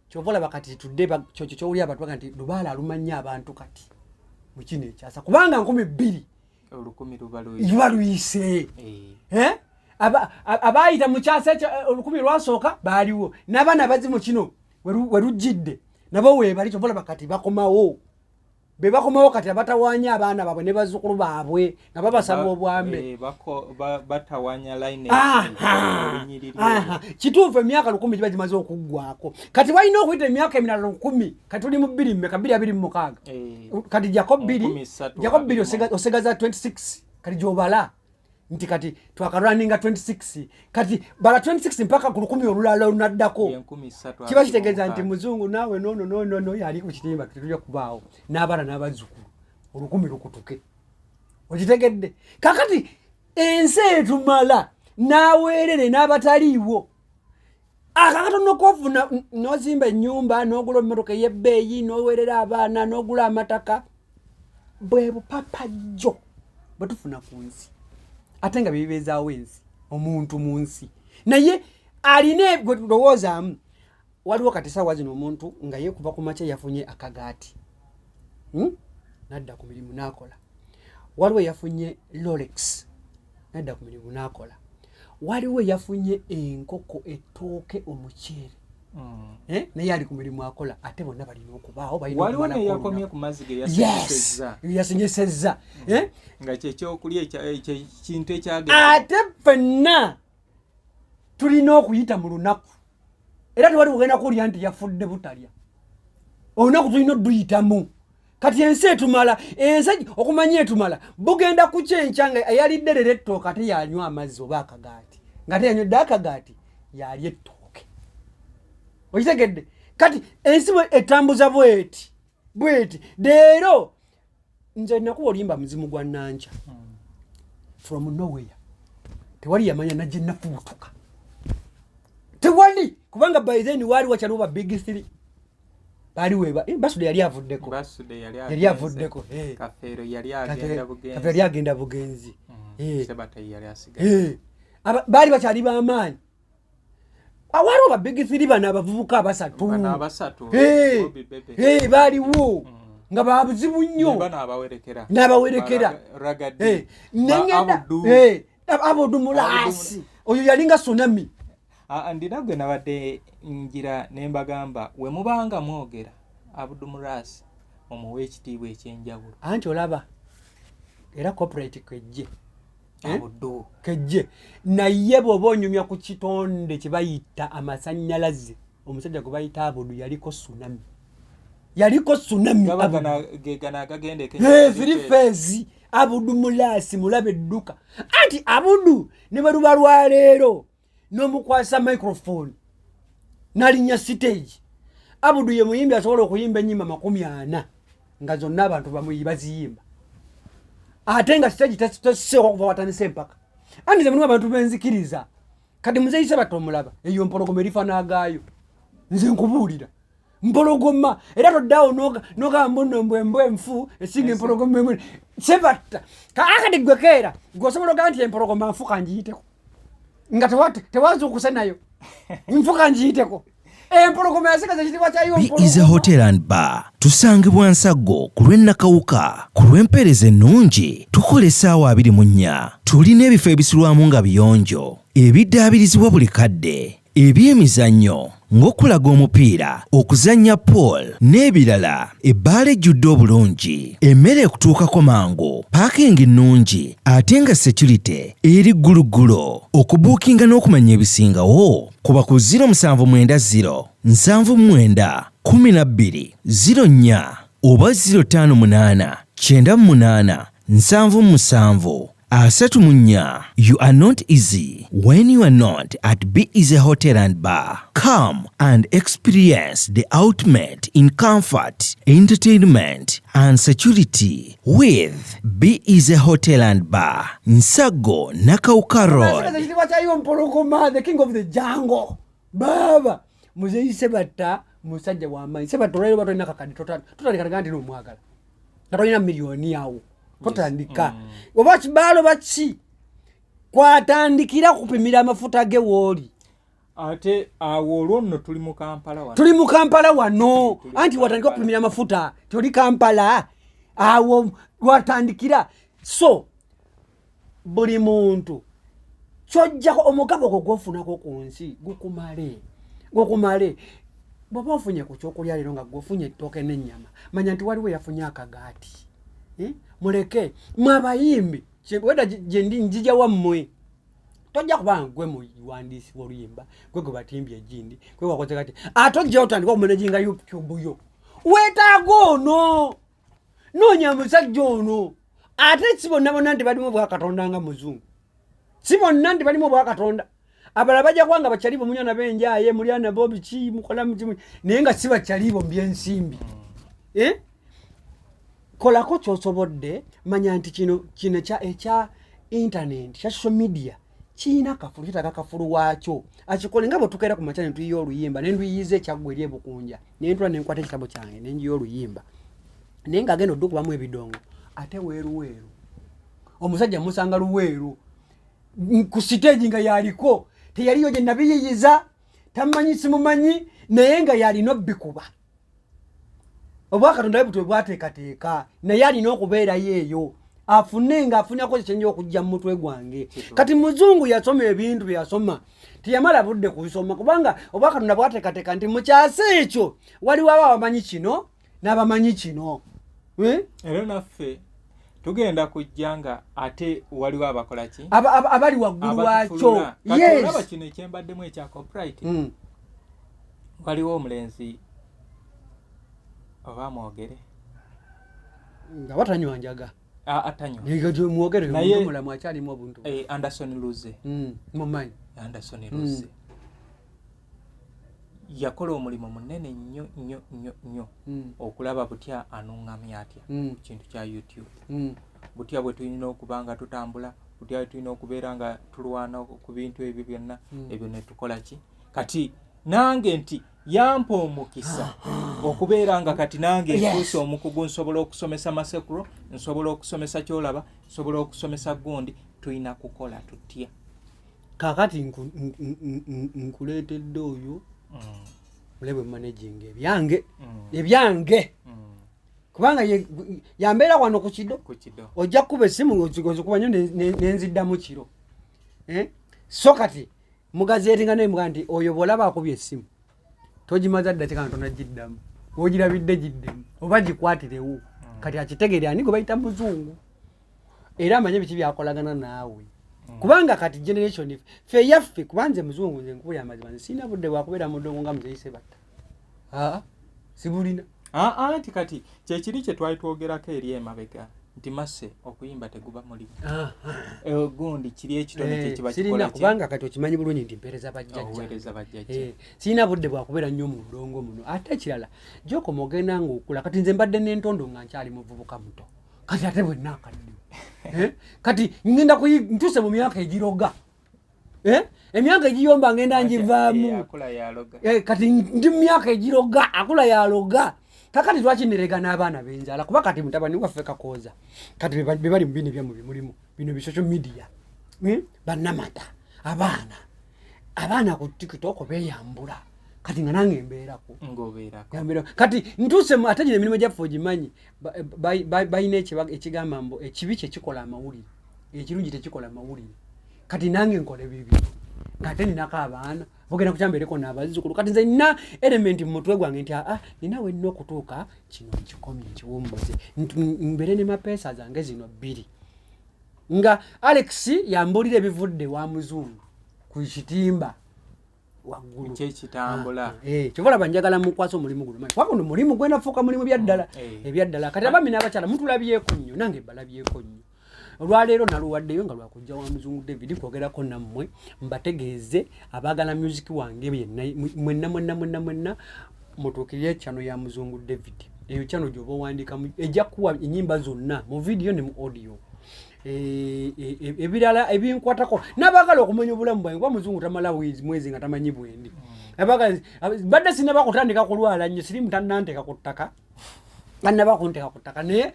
kyova olaba kati tudde kyokyo kyowuli abantu baga nti lubaale aluma nnyo abantu kati mu kino ekyasa, kubanga 2000 1000 luba luba luyise. Eh. Eh? Abaayita mu kyasa ekyo 1000 lwasooka baaliwo, n'abaana abazi mu kino werujjidde nabo weebali. Kyova olaba kati bakomawo, be bakomawo kati abatawaanya abaana baabwe ne bazzukulu baabwe nga babasaba obwambe. Eh, batawanya line. Olunyiriri. Kituufu, emyaka 1000 giba gimaze okuggwako. Kati walina okuyita emyaka emirala 1000. Kati tuli mu bbiri mmeka? 2026. Kati jako bbiri, 3026. Jako bbiri, osigaza 26. Kati gyobala nti kati twakalwaninga 26, kati bala 26 mpaka ku 1000 olulala olunaddako. Ye 3026. Kiba kitegeeza nti muzungu naawe nono nono noyo ali ku kitimba tetujja kubaawo n'abaana n'abazzukulu, 1000 lukutuke. Okitegedde? Kakati ensi etumala n'aweerere n'abataliiwo. Akakatono kofuna, n'ozimba ennyumba, n'ogula emmotoka ey'ebbeeyi, n'oweerera abaana, n'ogula amataka, bwe bupapajjo bwe tufuna ku nsi, ate nga byebibeezaawo ensi, omuntu mu nsi. Naye alina gwe tulowoozaamu. Waliwo kati saawa zino omuntu nga ye kuva ku makya yafunye akagaati, Nadda ku mirimu n'akola. Waliwo yafunye Rolex, nadda ku mirimu n'akola. Waliwo yafunye enkoko, ettooke, omuceere. Eh? Naye ali ku mirimu akola. Ate bonna balina okubaawo, balina Waliwo okumalako neyakomye olunaku. ku mazzi ge Yes, yasinyisezza. Yasinyisezza. Eh? Nga kyekyokulya kintu ekyagenda. Ate ffenna tulina okuyita mu lunaku, era tewali kugenda kuwulira nti yafudde butalya. Olunaku tulina oduyitamu. Kati ensi etumala, ensi okumanya etumala, bugenda kukyenkya nga eyalidde leero ettooke ate yanywa amazzi oba akagaati, nga teyanywedde akagaati yalya ettooke. Okitegedde? Kati ensi bwe etambuza bweti bweti. Leero nze nakuba oluyimba Muzimu gwa Nankya from nowhere. Tewali yamanya najje nafubutuka, tewali, kubanga by then waali wakyaliwo ba Big Three, baali weba Basude yali avuddeko. Basude yali Yali agenze. avuddeko. Kafeero yali agenda bugenzi. Kafeero yali agenda bugenzi. Sebatayi yali asigaye. Baali bakyali b'amaanyi. Waliwo ba Big Three bano abavubuka abasatu. Bano abasatu, Bobby Bebe. Baaliwo nga babuzibu nnyo. Ne bano abawerekera. N'abawerekera. Ragadi. Nengenda Abudu. Abudu Mulasi oyo yalinga tsunami. Ah, ndina gwe nabadde ngira ne mbagamba, we mubanga mwogera Abudu Murasi, mumuwe ekitiibwa ekyenjawulo. Anti olaba Era copyright kejje, eh? Kejje. Naye bw'oba onyumya ku kitonde kye bayita amasannyalaze, omusajja gwe bayita Abudu yaliko tsunami, yaliko tsunami. Three phase. Abudu Mulasi mulabe edduka. Anti Abudu ne bwe luba lwaleero n'omukwasa microphone n'alinnya stage, Abudu ye muyimbi asobola okuyimba ennyimba 40 nga zonna abantu baziyimba, ate nga stage teseeko okuva watandise empaka. Anti ze mulimu abantu benzikiriza. Kati muzeeyi Sebatta omulaba, eyo mpologoma erifa n'agaayo. Nze nkubuulira, mpologoma. Era toddaawo nogamba nno mbwe embwa enfu esinga empologoma emu. Sebatta kaakati gwe keera gwe osobola ogamba nti empologoma nfu kanjiyiteko, nga tewazuukuse nayo, nfu kanjiyiteko. Empologoma yasigaza ekitiibwa kyayo. Be Hotel and Bar tusangibwa Nsaggo ku lw'e Nakawuka. Ku lw'empeereza ennungi tukola essaawa 24. Tulina ebifo ebisulwamu nga biyonjo, ebiddaabirizibwa buli kadde, ebyemizannyo ng'okulaga omupiira, okuzannya pool n'ebirala, ebbaala ejjudde obulungi, emmere ekutuukako mangu, parking nnungi ate nga security eri gguluggulo. Okubuukinga n'okumanya ebisingawo kuba ku 0790 79 12 04 oba 058 98 77 34. You are not easy when you are not at Be Easy Hotel and Bar. Come and experience the ultimate in comfort, entertainment, and security with Be Easy Hotel and Bar, Nsago Nakawuka Road. Ekitiibwa kyayo mpologoma, the king of the jungle. Baaba muzeeyi Sebatta musajja wamaanyi. Sebatta olwaliro batolina kakadde, totandika nti nomwagala nga tolina miliyoni awo, totandika. Oba kibaalo baki kwatandikira kupimira amafuta ge wooli. Ate awo olwo nno tuli mu Kampala wano. Tuli mu Kampala wano. Tuli mu Anti watandika Kampala. okupimira amafuta toli Kampala, awo watandikira. So buli muntu kyojjako omugabo gwo gwofunako ku nsi gukumale, gukumale. Bw'oba ofunye ku kyokulya leero nga gwofunye ettooke n'ennyama, manya nti waliwo eyafunye akagaati. Eh? Muleke mwe abayimbi, weda gyendi njija wammwe, tojja kubanga gwe muwandiisi w'oluyimba, gwe gwe batimbye egindi, gwe wakoze. Kati ate ojja otandika okumanaginga YouTube yo, weetaaga ono, noonya musajja ono. Ate si bonna bonna nti balimu obwakatonda nga muzungu, si bonna nti balimu obwakatonda. Abalala bajja kuba nga bakyalibo, munywa nabo enjaye, mulya nabo biki, mukola muki, naye nga si bakyalibo mu byensimbi. Eh? Kolako kyosobodde. Manya nti kino ekya internet, kya social media, kiyina kafulu, kitaka kafulu waakyo akikole. Nga bwe tukeera ku makya ne tuyiya oluyimba, ne nduyiyiza ekyaggwa eri ebukunja, ne ntula ne nkwata ekitabo kyange ne njiya oluyimba, naye ng'agenda oddukubamu ebidongo ate weeruweeru, omusajja musanga Luweeru ku siteegi nga yaliko, teyaliyo gye nabiyiyiza, tamanyi, simumanyi, naye nga yalina obbikuba. Obwakatonda bwe butwe bwateekateeka, naye alina okubeerayo eyo afune nga afunako kyenja okujja mu mutwe gwange. Kati muzungu yasoma ebintu byeyasoma, teyamala budde kubisoma, kubanga obwakatonda bwateekateeka nti mukyasa ekyo waliwo aba abamanyi kino n'abamanyi kino. Eh? Era naffe tugenda kujja nga ate waliwo abakola ki? Abali waggulu waakyo. Abatufulula. Kati olaba kino ekyembaddemu ekya copyright, waliwo omulenzi, oba mwogere? Nga watanywa njaga. Atanywa. Mwogere. Naye- Omuntu mulamu akyalimu obuntu. Eh, Anderson Luze. Mumanyi. Anderson Luze yakola omulimu munene nnyo nnyo nnyo nnyo okulaba butya anuŋŋamya atya ku kintu kya YouTube, butya bwe tulina okuba nga tutambula, butya bwe tulina okubeera nga tulwana ku bintu ebyo byonna. Ebyo ne tukola ki? Kati nange nti yampa omukisa okubeera nga kati nange nfuuse omukugu, nsobola okusomesa masekuro, nsobola okusomesa kyolaba, nsobola okusomesa gundi. Tulina kukola tutya? Kakati nkuleetedde oyo mulebe managing ebyange, ebyange, kubanga yambeera wano ku kido. Ku kido. Ojja kukuba essimu, ozikuba nnyo, nenziddamu kiro. Eh? So kati mugazeetinga nemuga nti oyo bw'olaba akubye essimu togimaza ddakika nga tonagiddamu, wogirabidde giddemu oba gikwatirewo. Kati akitegeere ani gwe bayita muzungu. Era amanye biki byakolagana naawe. Kubanga kati generation ffe eyaffe, kuba nze muzungu, nze nkubuli amazima, nze sirina budde bwakubeera mu ddongo nga muzeyi Sebatta. Aa, sibulina. Aa, nti kati kyekiri kye twali twogerako eri emabega nti masse okuyimba teguba mulimu. Gundi kiri ekitone kye kiba sirina kikola ki? Kubanga kati okimanyi bulungi nti mpeereza bajjajja. Obuweereza bajjajja. Sirina budde bwakubeera nnyo mu ndongo muno. Ate ekirala, gyokoma ogenda ng'okula, kati nze mbadde n'entondo nga nkyali muvubuka muto, kati ate bwe naakadde, kati ngenda ntuuse mu myaka egiroga. Emyaka egiyomba ngenda ngivaamu. Akula yaloga. Kati ndi mu myaka egiroga, akula yaloga. Kakati lwaki nerega n'abaana b'enzaala? Kuba kati mutabani waffe Kakooza, kati be bali mu bino ebyammwe bimulimu bino bi social media. Bannamata abaana ku TikTok beeyambula, kati nga nange mbeerako. Ng'obeerako. Yambira kati ntuuse ate gino emirimu gyaffe ogimanyi, balina ekigamba mbu ekibi kyekikola amawulire, ekirungi tekikola mawulire. Kati nange nkola ebibi ng'ate ninako abaana bogenda kukyambeereko n'abazzukulu. Kati nze nina element mu mutwe gwange nti aa, nina we nina okutuuka, kino nkikomye, nkiwummuze, mbeere ne mapeesa zange zino bbiri. Nga Alex yambuulira ebivudde wa muzungu ku kitimba waggulu. Kyekitambula. Kyova olaba njagala mukwasa omulimu guno, manyi kuba guno mulimu gwenafuuka mulimu byaddala. Ebyaddala. Kati abaami n'abakyala mutulabyeko nnyo, nange mbalabyeko nnyo. Olwaleero naluwaddeyo nga lwakujja wa muzungu David kwogerako nammwe, mbategeeze abaagala music wange yenna, mwenna mwenna mwenna mwenna mutuukirire channel ya Muzungu David. Eyo channel gy'oba owandiikamu ejja kukuwa ennyimba zonna mu video ne mu audio. Ebirala ebinkwatako n'abaagala okumanya obulamu bwange, kuba muzungu tamala mwezi nga tamanyi bwendi. Mbadde sinaba kutandika kulwala nnyo, sirimu tannanteeka ku ttaka, annaba kunteeka ku ttaka, naye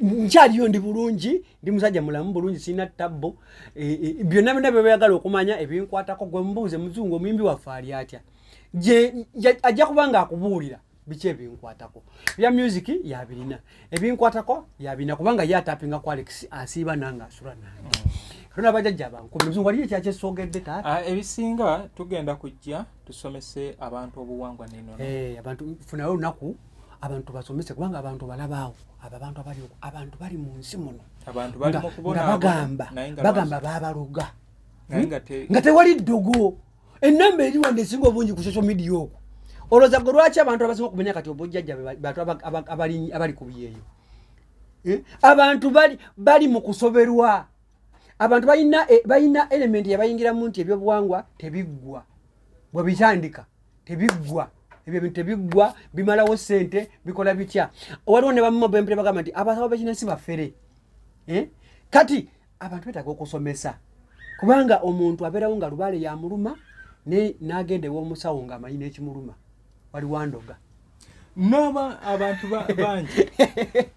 nkyaliyo, ndi bulungi, ndi musajja mulamu bulungi, sirina tabbo. Byonna byonna byebayagala okumanya ebinkwatako, gwe mubuuze muzungu omuyimbi waffe ali atya, ajja kuba nga akubuulira biki ebinkwatako. Bya music yabirina, ebinkwatako yabirina, kubanga ye atapinga ku Alex, asiiba nange, asula nange. Katonda bajjajja abankumi. Muzungu, waliyo ekyakyesogedde taata? Ebisinga tugenda kujja tusomese abantu obuwangwa n'ennono. Abantu funayo olunaku abantu basomese, kubanga abantu balabaawo abo abantu abali okwo, abantu bali mu nsi muno abantu bali mu nga kubonaabona, bagamba naye nga bagamba baabaloga, naye nga te nga tewali ddogo. Enamba eri wano esinga obungi ku social media okwo, olowooza gwe lwaki abantu abasinga okumenya kati obujjajja be bantu abali ku byeyo? Abantu bali mu kusoberwa. Abantu balina element yabayingiramu nti ebyobuwangwa tebiggwa, bwe bitandika tebiggwa, ebyo ebintu tebiggwa, bimalawo sente, bikola bitya. Waliwo ne bamuma bempere bagamba nti abasawo bekinansi bafere. Kati abantu betaaga okusomesa, kubanga omuntu abeerawo nga lubaale yamuluma n'agenda ew'omusawo ng'amanyi n'ekimuluma wali wandoga. Noba abantu bangi,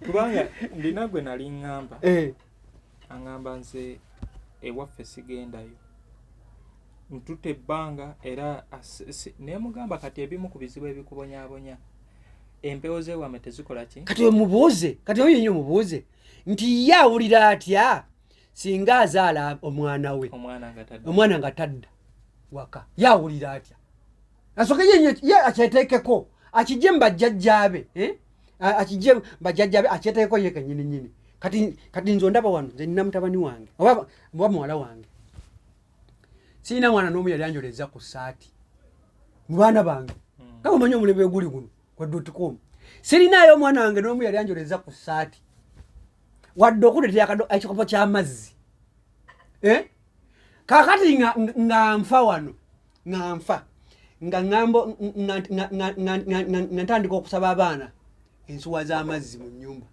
kubanga ndina gwe nali ŋŋamba, aŋŋamba nze ewaffe sigendayo, ntuta ebbanga era nemugamba kati ebimu ku bizibu ebikubonyaabonya empewo z'ewamwe tezikola ki. Kati omubuuze, kati oyo yenye omubuuze nti ye awulira atya singa azaala omwana we omwana nga tadda, omwana nga tadda waka, ye awulira atya? Asooke yenye ye akyeteekeko, akijje mu bajjajjaabe, eh? Akijje mu bajjajjaabe, akyeteekeko ye kennyini nnyini. Kati nze ondaba wano, nze nina mutabani wange oba muwala wange, sirina mwana n'omu yali anjoleza ku ssaati mu baana bange. Nga omanyi omulembe guli guno gwa dotcom, sirinaayo omwana wange n'omu yali anjoleza ku ssaati wadde okuleetera ekikopo ky'amazzi. Kaakati nga nfa wano, nga nfa nga ŋŋambo nga ntandika okusaba abaana ensuwa z'amazzi mu nnyumba,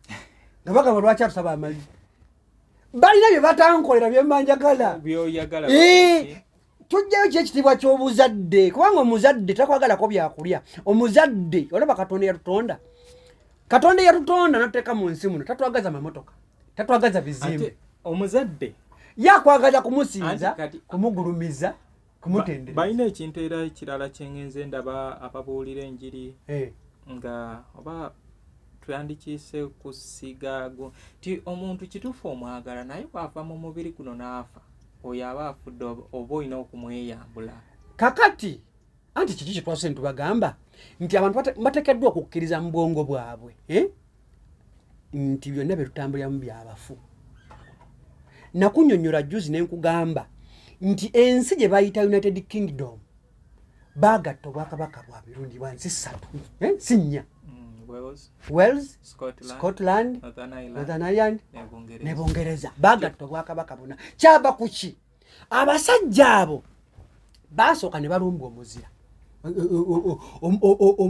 nga bagamba lwaki atusaba amazzi, balina bye batankolera bye mba njagala. Byoyagala. Tujjayo ki ekitiibwa ky'obuzadde, kubanga omuzadde takwagalako byakulya. Omuzadde olaba Katonda yatutonda, Katonda yatutonda natuteeka mu nsi muno, tatwagaza mamotoka, tatwagaza bizimbe. Ate omuzadde yakwagaza kumusinza, Anti kati- kumugulumiza, kumutendereza. Balina ekintu era ekirala kyengenze ndaba ababuulira enjiri nga oba twandikiise kusiga ti omuntu kituufu omwagala, naye bw'ava mu mubiri guno n'afa, oyo aba afudde, oba olina okumweyambula. Kakati anti kiki kyetwase ntubagamba nti abantu bateekeddwa okukkiriza mu bwongo bwabwe, eh? Nti byonna bye tutambuliramu byabafu. Nakunyonyola juzi ne nkugamba nti ensi gye bayita United Kingdom baagatta obwakabaka bwa mirundi bwa nsi ssatu, eh, si nnya. Wales, Scotland, Northern Ireland ne Bungereza baagatta obwakabaka buna. Kyava ku ki? Abasajja abo baasooka ne balumba omuzira,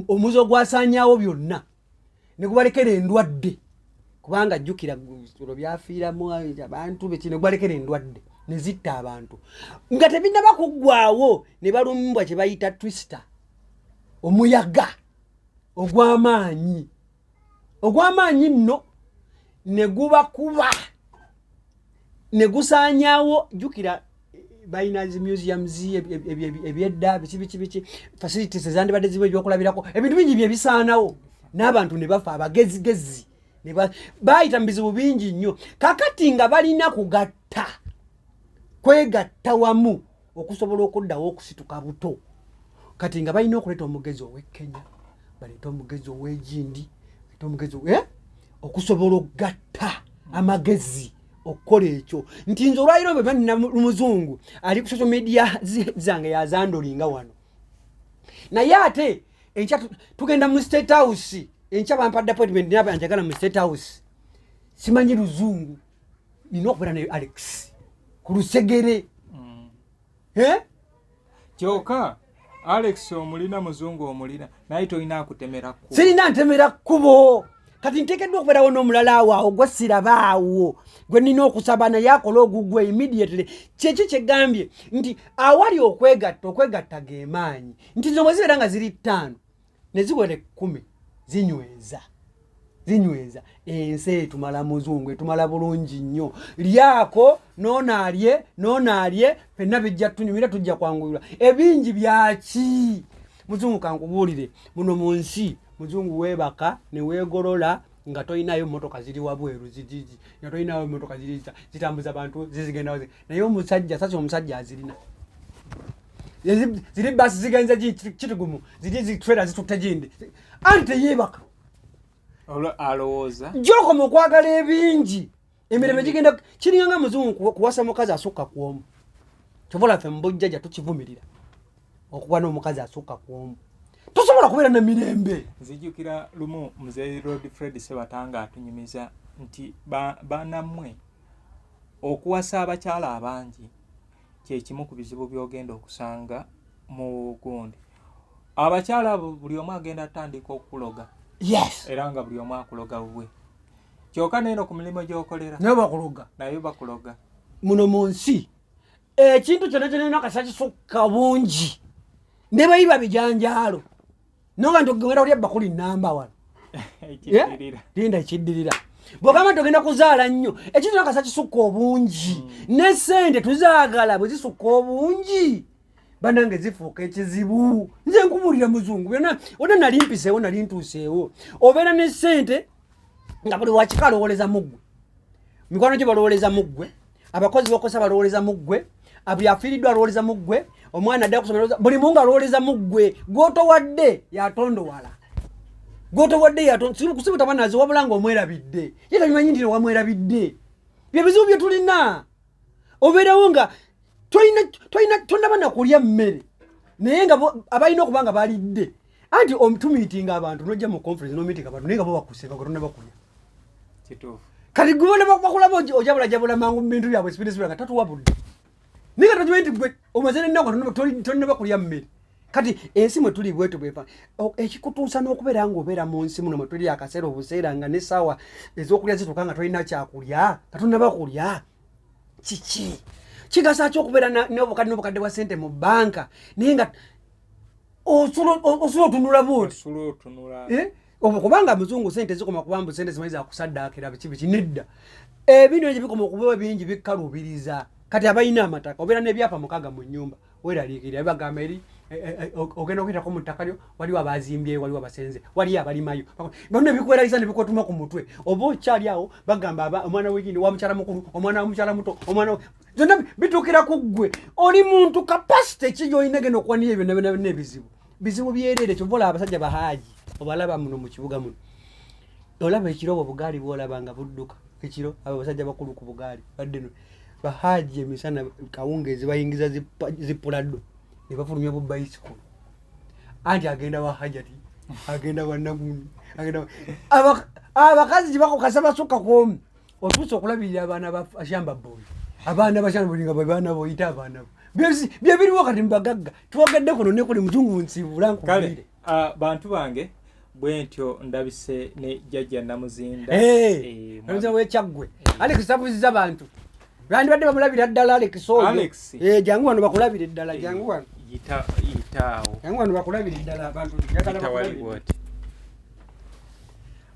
omuzi ogwasaanyaawo byonna ne gubalekera endwadde, kubanga jjukira olwo byafiiramu abantu beki, ne gubalekera endwadde ne zitta abantu nga tebinnaba kuggwawo, ne balumbwa kye bayita twister, omuyaga ogw'amaanyi, ogw'amaanyi nno ne gubakuba ne gusaanyaawo. Jjukira balina zi museums, ebyedda, biki biki biki, facilities ezandibadde ziba ebyokulabirako, ebintu bingi byebisaanawo n'abantu ne bafa, abagezigezi bayita mu bizibu bingi nnyo. Kakati nga balina kugatta, kwegatta wamu okusobola okuddawo okusituka buto. Kati nga balina okuleeta omugezi ow'e Kenya, baleete omugezi ow'egindi, baleete omugezi, eh? Okusobola okugatta amagezi okukola ekyo nti nze olwaliro bwe banina muzungu ali ku social media zange yazandolinga wano, naye ate enkya tugenda mu State House, enkya bampadde appointment naba njagala mu State House, simanyi luzungu, nina okubeera ne Alex ku lusegere. Eh? Kyokka Alex omulina, muzungu omulina, naye tolina akutemera kkubo. Sirina ntemera kkubo. Kati nteekeddwa okubeerawo n'omulala awo awo gwe sirabaawo gwe nina okusaba naye akola ogugwe immediately. Kyeki kyegambye nti awali okwegatta, okwegatta ge maanyi, nti nze bwe zibeera nga ziri 5 ne ziwera 10 zinyweza, zinyweza ensi etumala. Muzungu, etumala bulungi nnyo. Lyako noono alye, noono alye, fenna bijja tunyumira, tujja kwanguyirwa ebingi. Byaki, muzungu? Kankubuulire, muno mu nsi, muzungu, weebaka ne weegolola nga tolinayo motoka ziri wabweru, nga tolinayo motoka ziri zitambuza bantu zizigenda, naye omusajja sasi omusajja azirina. Ziri basi zigenze Kitigumu, ziri zitrela zitutte gindi, anti teyeebaka. Alowooza Gyokoma okwagala ebingi, emirembe gigenda kiringa nga muzungu kuwasa mukazi asukka ku omu. Kyova olaffe mu bujjajja tukivumirira okuba n'omukazi asukka ku omu, tosobola kubeera na mirembe. Nzijukira lumu muzeeyi Rod Fred Sebatanga atunyumiza nti banammwe okuwasa abakyala abangi kyekimu ku bizibu by'ogenda okusanga mu gundi. Abakyala abo buli omu agenda atandika okukuloga. Era nga buli omu akuloga bubwe, kyokka neeno ku mirimu gy'okolera naye bakuloga. Naye bakuloga. Muno mu nsi ekintu kyonna kyonna kasa kisukka bungi, ne bayiba bijanjaalo noga nti ogenda kulya bakuli namba wano. Linda ekiddirira. Bwogamba nti ogenda kuzaala nnyo, ekintu kyonna kasa kisukka obungi, ne sente tuzaagala, bwe zisukka obungi banange zifuuka ekizibu. Nze nkubuulira muzungu, byonna ona nali mpiseewo, nali ntuuseewo. Obeera ne sente nga buli wakika alowooleza muggwe, mikwano gye balowooleza muggwe, abakozi bokosa balowooleza muggwe, buli afiiriddwa alowooleza muggwe, omwana adda kusomera, buli mungu alowooleza muggwe. Gwotowadde yatondowala, gwotowadde kusibutaba nazo, wabula nga omwerabidde, ye tabimanyi nti wamwerabidde. Byebizibu bye tulina. Obeerawo nga tolina tonaba nakulya mmere, naye nga abalina okuba nga balidde. Anti tumiitinga abantu, nojja mu conference nomiitinga abantu, naye nga bo bakuseka nga tonaba kulya. Kati gwe bakulaba ojabulajabula mangu mu bintu byabwe, sipidisipida nga tatuwabudde, naye nga tokimanyi nti gwe omaze nennaku tonaba kulya mmere. Kati ensi mwe tuli bwetu bwefa ekikutuusa n'okubeera ng'obeera mu nsi muno mwe tuli akaseera obuseera nga n'essaawa ez'okulya zituuka nga tolina kyakulya, nga tonaba kulya. Kiki kigasa ki okubeera n'obukadde n'obukadde bwa ssente mu banka, naye nga osula otunula bwoti? Eh? Obwo kubanga muzungu sente zikoma kuba mbu sente zimanyi zakusaddaakira biki biki. Nedda, ebintu ebyo bikoma okuba bingi bikkaluubiriza. Kati abalina amataka, obeera n'ebyapa 6 mu nnyumba, weeraliikirira, bagamba eri ogenda okuyitako mu ttaka lyo, waliwo abazimbyeyo, waliwo abasenze, waliyo abalimayo, byonna bikweraliza ne bikwetuma ku mutwe. Oba okyali awo bagamba omwana wegindi wa mukyala mukulu, omwana wa mukyala muto, omwana byonna bituukira ku ggwe. Oli muntu capacity ki gyolina genda okuwanira ebyo byonna byonna? Ebizibu bizibu byereere. Kyova olaba abasajja bahaaji obalaba muno mu kibuga muno, olaba ekiro obwo obugaali bwolaba nga budduka ekiro, abo abasajja bakulu ku bugaali badde no Bahaji emisana kawungeezi bayingiza zipuladdo ne bafulumya bu bicycle, anti agenda wa hajati, agenda wa nagundi, agenda abakazi gye basukka kwomu, otuuse okulabirira abaana ba shamba boy, abaana ba shamba boy nga baana boyita abaana bo. Byebiriwo kati mubagagga. Twogedde kuno ne kuli muzungu, nsiibula nkubwire. Bantu bange, bwentyo ndabise ne jjajja Namuzinda. Namuzinda wekyaggwe. Alex abuziza bantu bandibadde bamulabira ddala. Alex oyo, jangu wano bakulabira eddala, jangu wano. Yitaawo. Jangu wano bakulabira eddala abantu.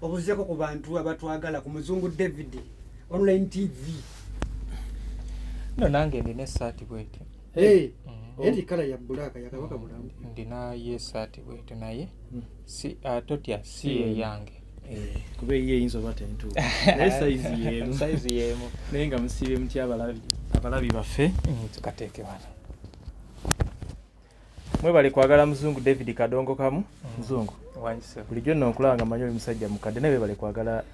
Obuzeeko ku bantu abatwagala ku Muzungu David Online TV. No, nange ndina essaati bweti. Eri colour ya black ya Kabaka Bulamu. Ndinayo essaati bweti, naye si totya, si eyange. Kuba eyiyo eyinza oba tentuufu, naye sayizi yeemu. Sayizi yeemu. Naye nga musiibye mutya abalabi baffe? Tukateeke wano. Mwebale kwagala Muzungu David Kadongo Kamu. Muzungu, Wangise. bulijjo nno nkulaba nga manyi oli musajja mukadde, naye webale kwagala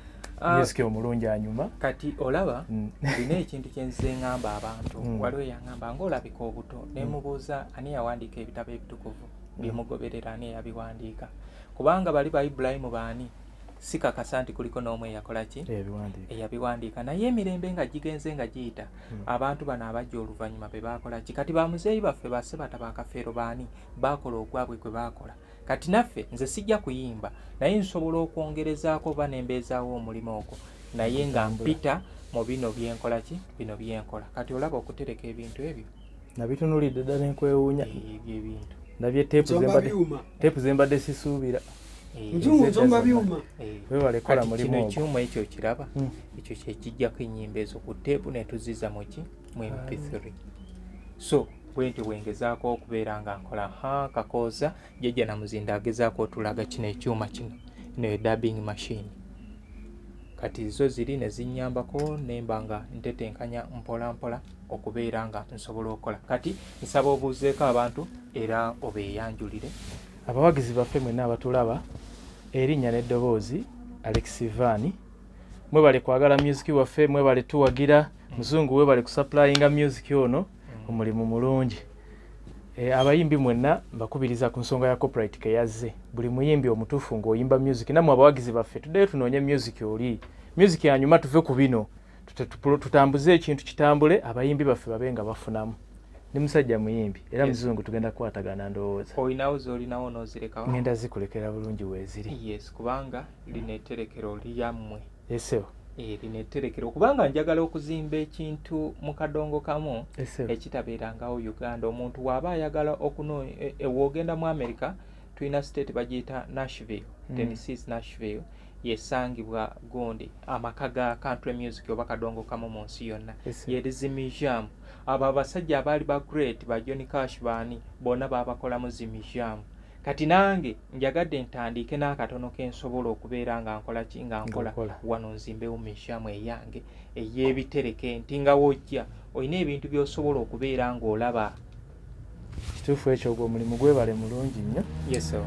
music omulungi anyuma. Kati olaba, nina ekintu kyenzize ŋŋamba abantu. Waliwo eyaŋŋamba ngaolabika obuto, nemubuuza ani yawandiika ebitabo ebitukuvu byemugoberera, ani eyabiwandiika, kubanga bali ba Ibulayimu baani, sikakasa nti kuliko n'omu eyakola ki, eyabiwandiika. Naye emirembe nga gigenze nga giyita, abantu bano abajja oluvannyuma be bakola ki? Kati bamuzeeyi baffe basebata bakafeero baani bakola ogwabwe gwe bakola. Kati naffe nze sijja kuyimba, naye nsobola okwongerezaako oba nembeezaawo omulimu ogwo, naye nga mpita mu bino byenkola ki, bino byenkola. Kati olaba okutereka ebintu ebyo. Nabitunulidde ddala enkwewuunya. Ebyo ebintu. Ndabye teepu zembadde sisuubira. Mzungu, nsomba byuma. Webale kola Kati mulimu kino ogwo. Ekyuma ekyo kiraba, ekyo kyekijjako ennyimba ezo ku teepu netuziza muki, mu MP3. So bwentyo bwengezaako okubeera nga nkola. Ha, kakooza jjajja Namuzinda agezaako otulaga kino ekyuma kino, ino ye dubbing machine. Kati zo ziri ne zinnyambako nemba nga ntetenkanya mpola mpola okubeera nga nsobola okukola. Kati nsaba obuuzeeko abantu era obeeyanjulire. Abawagizi baffe mwenna abatulaba, erinnya n'eddoboozi Alex Van. Mwebale kwagala music waffe, mwebale tuwagira. Muzungu, webale kusupplyinga music ono, omulimu mulungi. Abayimbi mwenna mbakubiriza ku nsonga ya copyright keyazze. Buli muyimbi omutuufu ng'oyimba music, nammwe abawagizi baffe tuddeyo tunoonye music oli music yanyuma, tuve ku bino, tutambuze ekintu kitambule, abayimbi baffe babe nga bafunamu. Ndi musajja muyimbi era. Muzungu, tugenda kukwatagana ndowooza. Olinawo zolinawo n'ozirekawo? Ngenda zikulekera bulungi weeziri. Yes, kubanga lino etterekero lyammwe. Esebo. Lino etterekero, kubanga njagala okuzimba ekintu mu kadongo kamu Esebo. ekitabeerangawo Uganda. Omuntu bw'aba ayagala okunoonya w'ogenda mu America, tulina state bagiyita Nashville, Tennessee's Nashville, yesangibwa gundi amaka ga country music oba kadongo kamu mu nsi yonna. Yeri museum. Abo abasajja abaali ba great, ba Johnny Cash, baani bonna babakolamu zi museum. Kati nange njagadde ntandike n'akatono kensobola okubeera nga nkola ki, nga nkola Ng'okola. wano, nzimbewo museum eyange ey'ebitereke, nti nga wojja olina ebintu by'osobola okubeera ng'olaba. Kituufu ekyo, ogwo omulimu gwebale mulungi nnyo. Yes sir.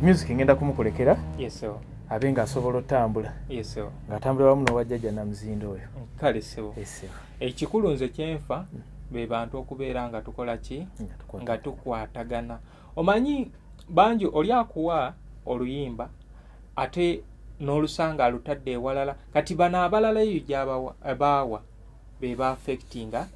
Music ngenda kumukulekera Yes sir. abe ng'asobola otambula Yes sir. ng'atambula wamu n'owa jjajja Namuzinda oyo. Kale sebo. Esebo. Ekikulu nze kyenfa be bantu okubeera nga tukola ki, Nga tukwatagana. nga tukwatagana. Omanyi bangi oli akuwa oluyimba ate n'olusanga alutadde ewalala. Kati bano abalala eyo gyabawa baawa be baaffectinga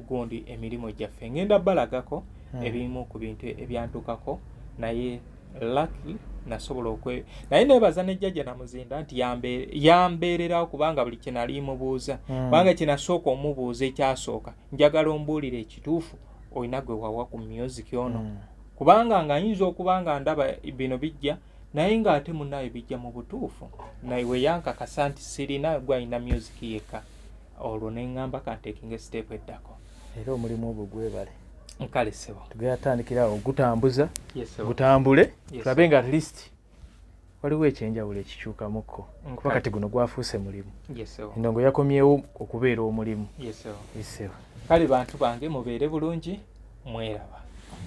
gundi emirimu gyaffe. Ngenda balagako ebimu ku bintu ebyantukako, naye lucky nasobola okwe, naye nebaza ne jjajja Namuzinda nti yambeererawo, kubanga buli kye nali mubuuza, kubanga kye nasooka omubuuza ekyasooka, njagala ombuulire ekituufu, olina gwe wawa ku music ono? Kubanga nga nyinza okuba nga ndaba bino bijja, naye ng'ate munnaye bijja mu butuufu, naye we yankakasa nti sirina gwe alina music yekka, olwo ne ŋŋamba kantekinga step eddako. Era omulimu ogwo gwebale. Nkale ssebo. Tugenda tutandikirawo gutambuza Yes, ssebo. gutambule, tulabe nga at least waliwo ekyenjawulo ekikyukamukko, kuba kati guno gwafuuse mulimu. Yes, ssebo. Endongo yakomyewo okubeera omulimu. Yes, ssebo. Esebo. Kale bantu bange, mubeere bulungi, mweraba.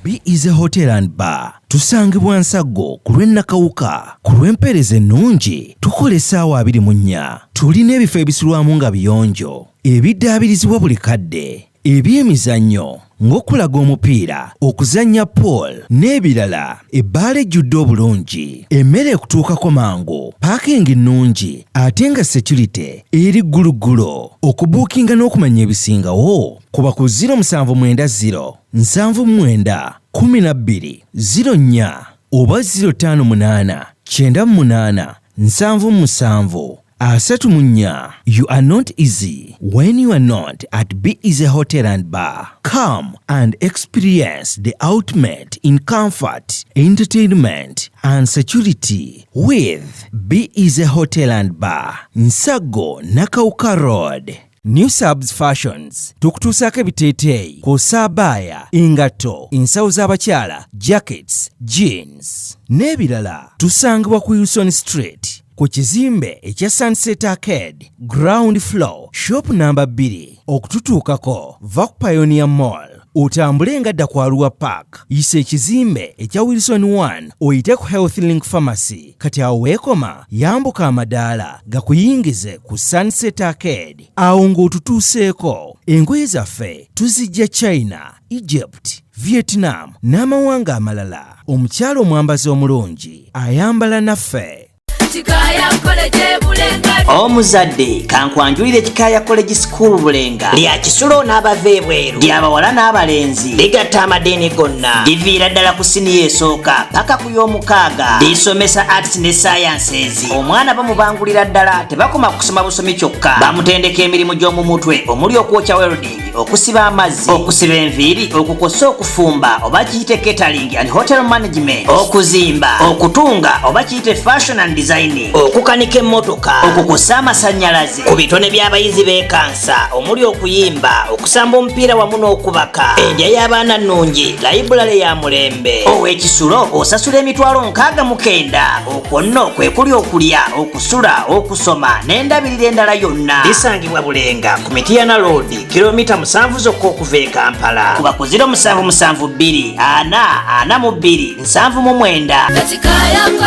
Be Easy Hotel and Bar, tusangibwa Nsaggo ku lw'e Nakawuka. Ku lw'empeereza ennungi tukola essaawa 24. Tulina ebifo ebisulwamu nga biyonjo, ebiddaabirizibwa buli kadde. Ebyemizannyo ng'okulaga omupiira, okuzannya pool n'ebirala. Ebbaala ejjudde obulungi, emmere ekutuukako mangu, parking nnungi ate nga security eri gguluggulo. Okubuukinga n'okumanya ebisingawo kuba ku 0790 79 12 04 oba 058 98 77 34. You are not easy when you are not at Be Easy Hotel and Bar. Come and experience the ultimate in comfort, entertainment, and security with Be Easy Hotel and Bar, Nsago Nakawuka Road. New Subs Fashions tukutuusaako ebiteeteeyi kw'ossa abaaya, engatto, ensawo z'abakyala, jackets, jeans n'ebirala. Tusangibwa ku Wilson Street ku kizimbe ekya Sunset Arcade, ground floor, shop namba 2. Okututuukako va ku Pioneer Mall otambule nga dda ku Arua Park, yisa ekizimbe ekya Wilson 1 oyite ku Health Link Pharmacy. Kati awo weekoma yambuka amadaala gakuyingize ku Sunset Arcade. Awo ng'otutuuseeko, engoye zaffe tuzijja China, Egypt, Vietnam n'amawanga amalala. Omukyala omwambazi omulungi ayambala naffe. Kikaaya College Bulenga. Omuzadde, kankwanjulire Kikaaya College School Bulenga. Lya kisulo n'abava ebweru, lyabawala n'abalenzi, ligatta amadiini gonna, liviira ddala ku siniya esooka paka ku y'omukaaga. Lisomesa arts ne sciences. Omwana bamubangulira ddala, tebakoma kusoma busomi kyokka, bamutendeka emirimu gy'omu mutwe omuli okwokya, welding, okusiba amazzi, okusiba enviiri, okukosa, okufumba oba kiyite catering and hotel management, okuzimba, okutunga oba kiyite fashion and designing, okukanika emmotoka, okukusa amasannyalaze. Ku bitone by'abayizi b'ekansa omuli okuyimba, okusamba omupiira wamu n'okubaka. Endya y'abaana nnungi, library ya mulembe. Ow'ekisulo osasula 69,000. Okwo nno kwe kuli okulya, okusula, okusoma n'endabirira endala yonna. Lisangibwa Bulenga ku Mitiyana Road, kilomita 7 zokka okuva e Kampala. Kuba ku 0772 4 42 79. Kikaaya College.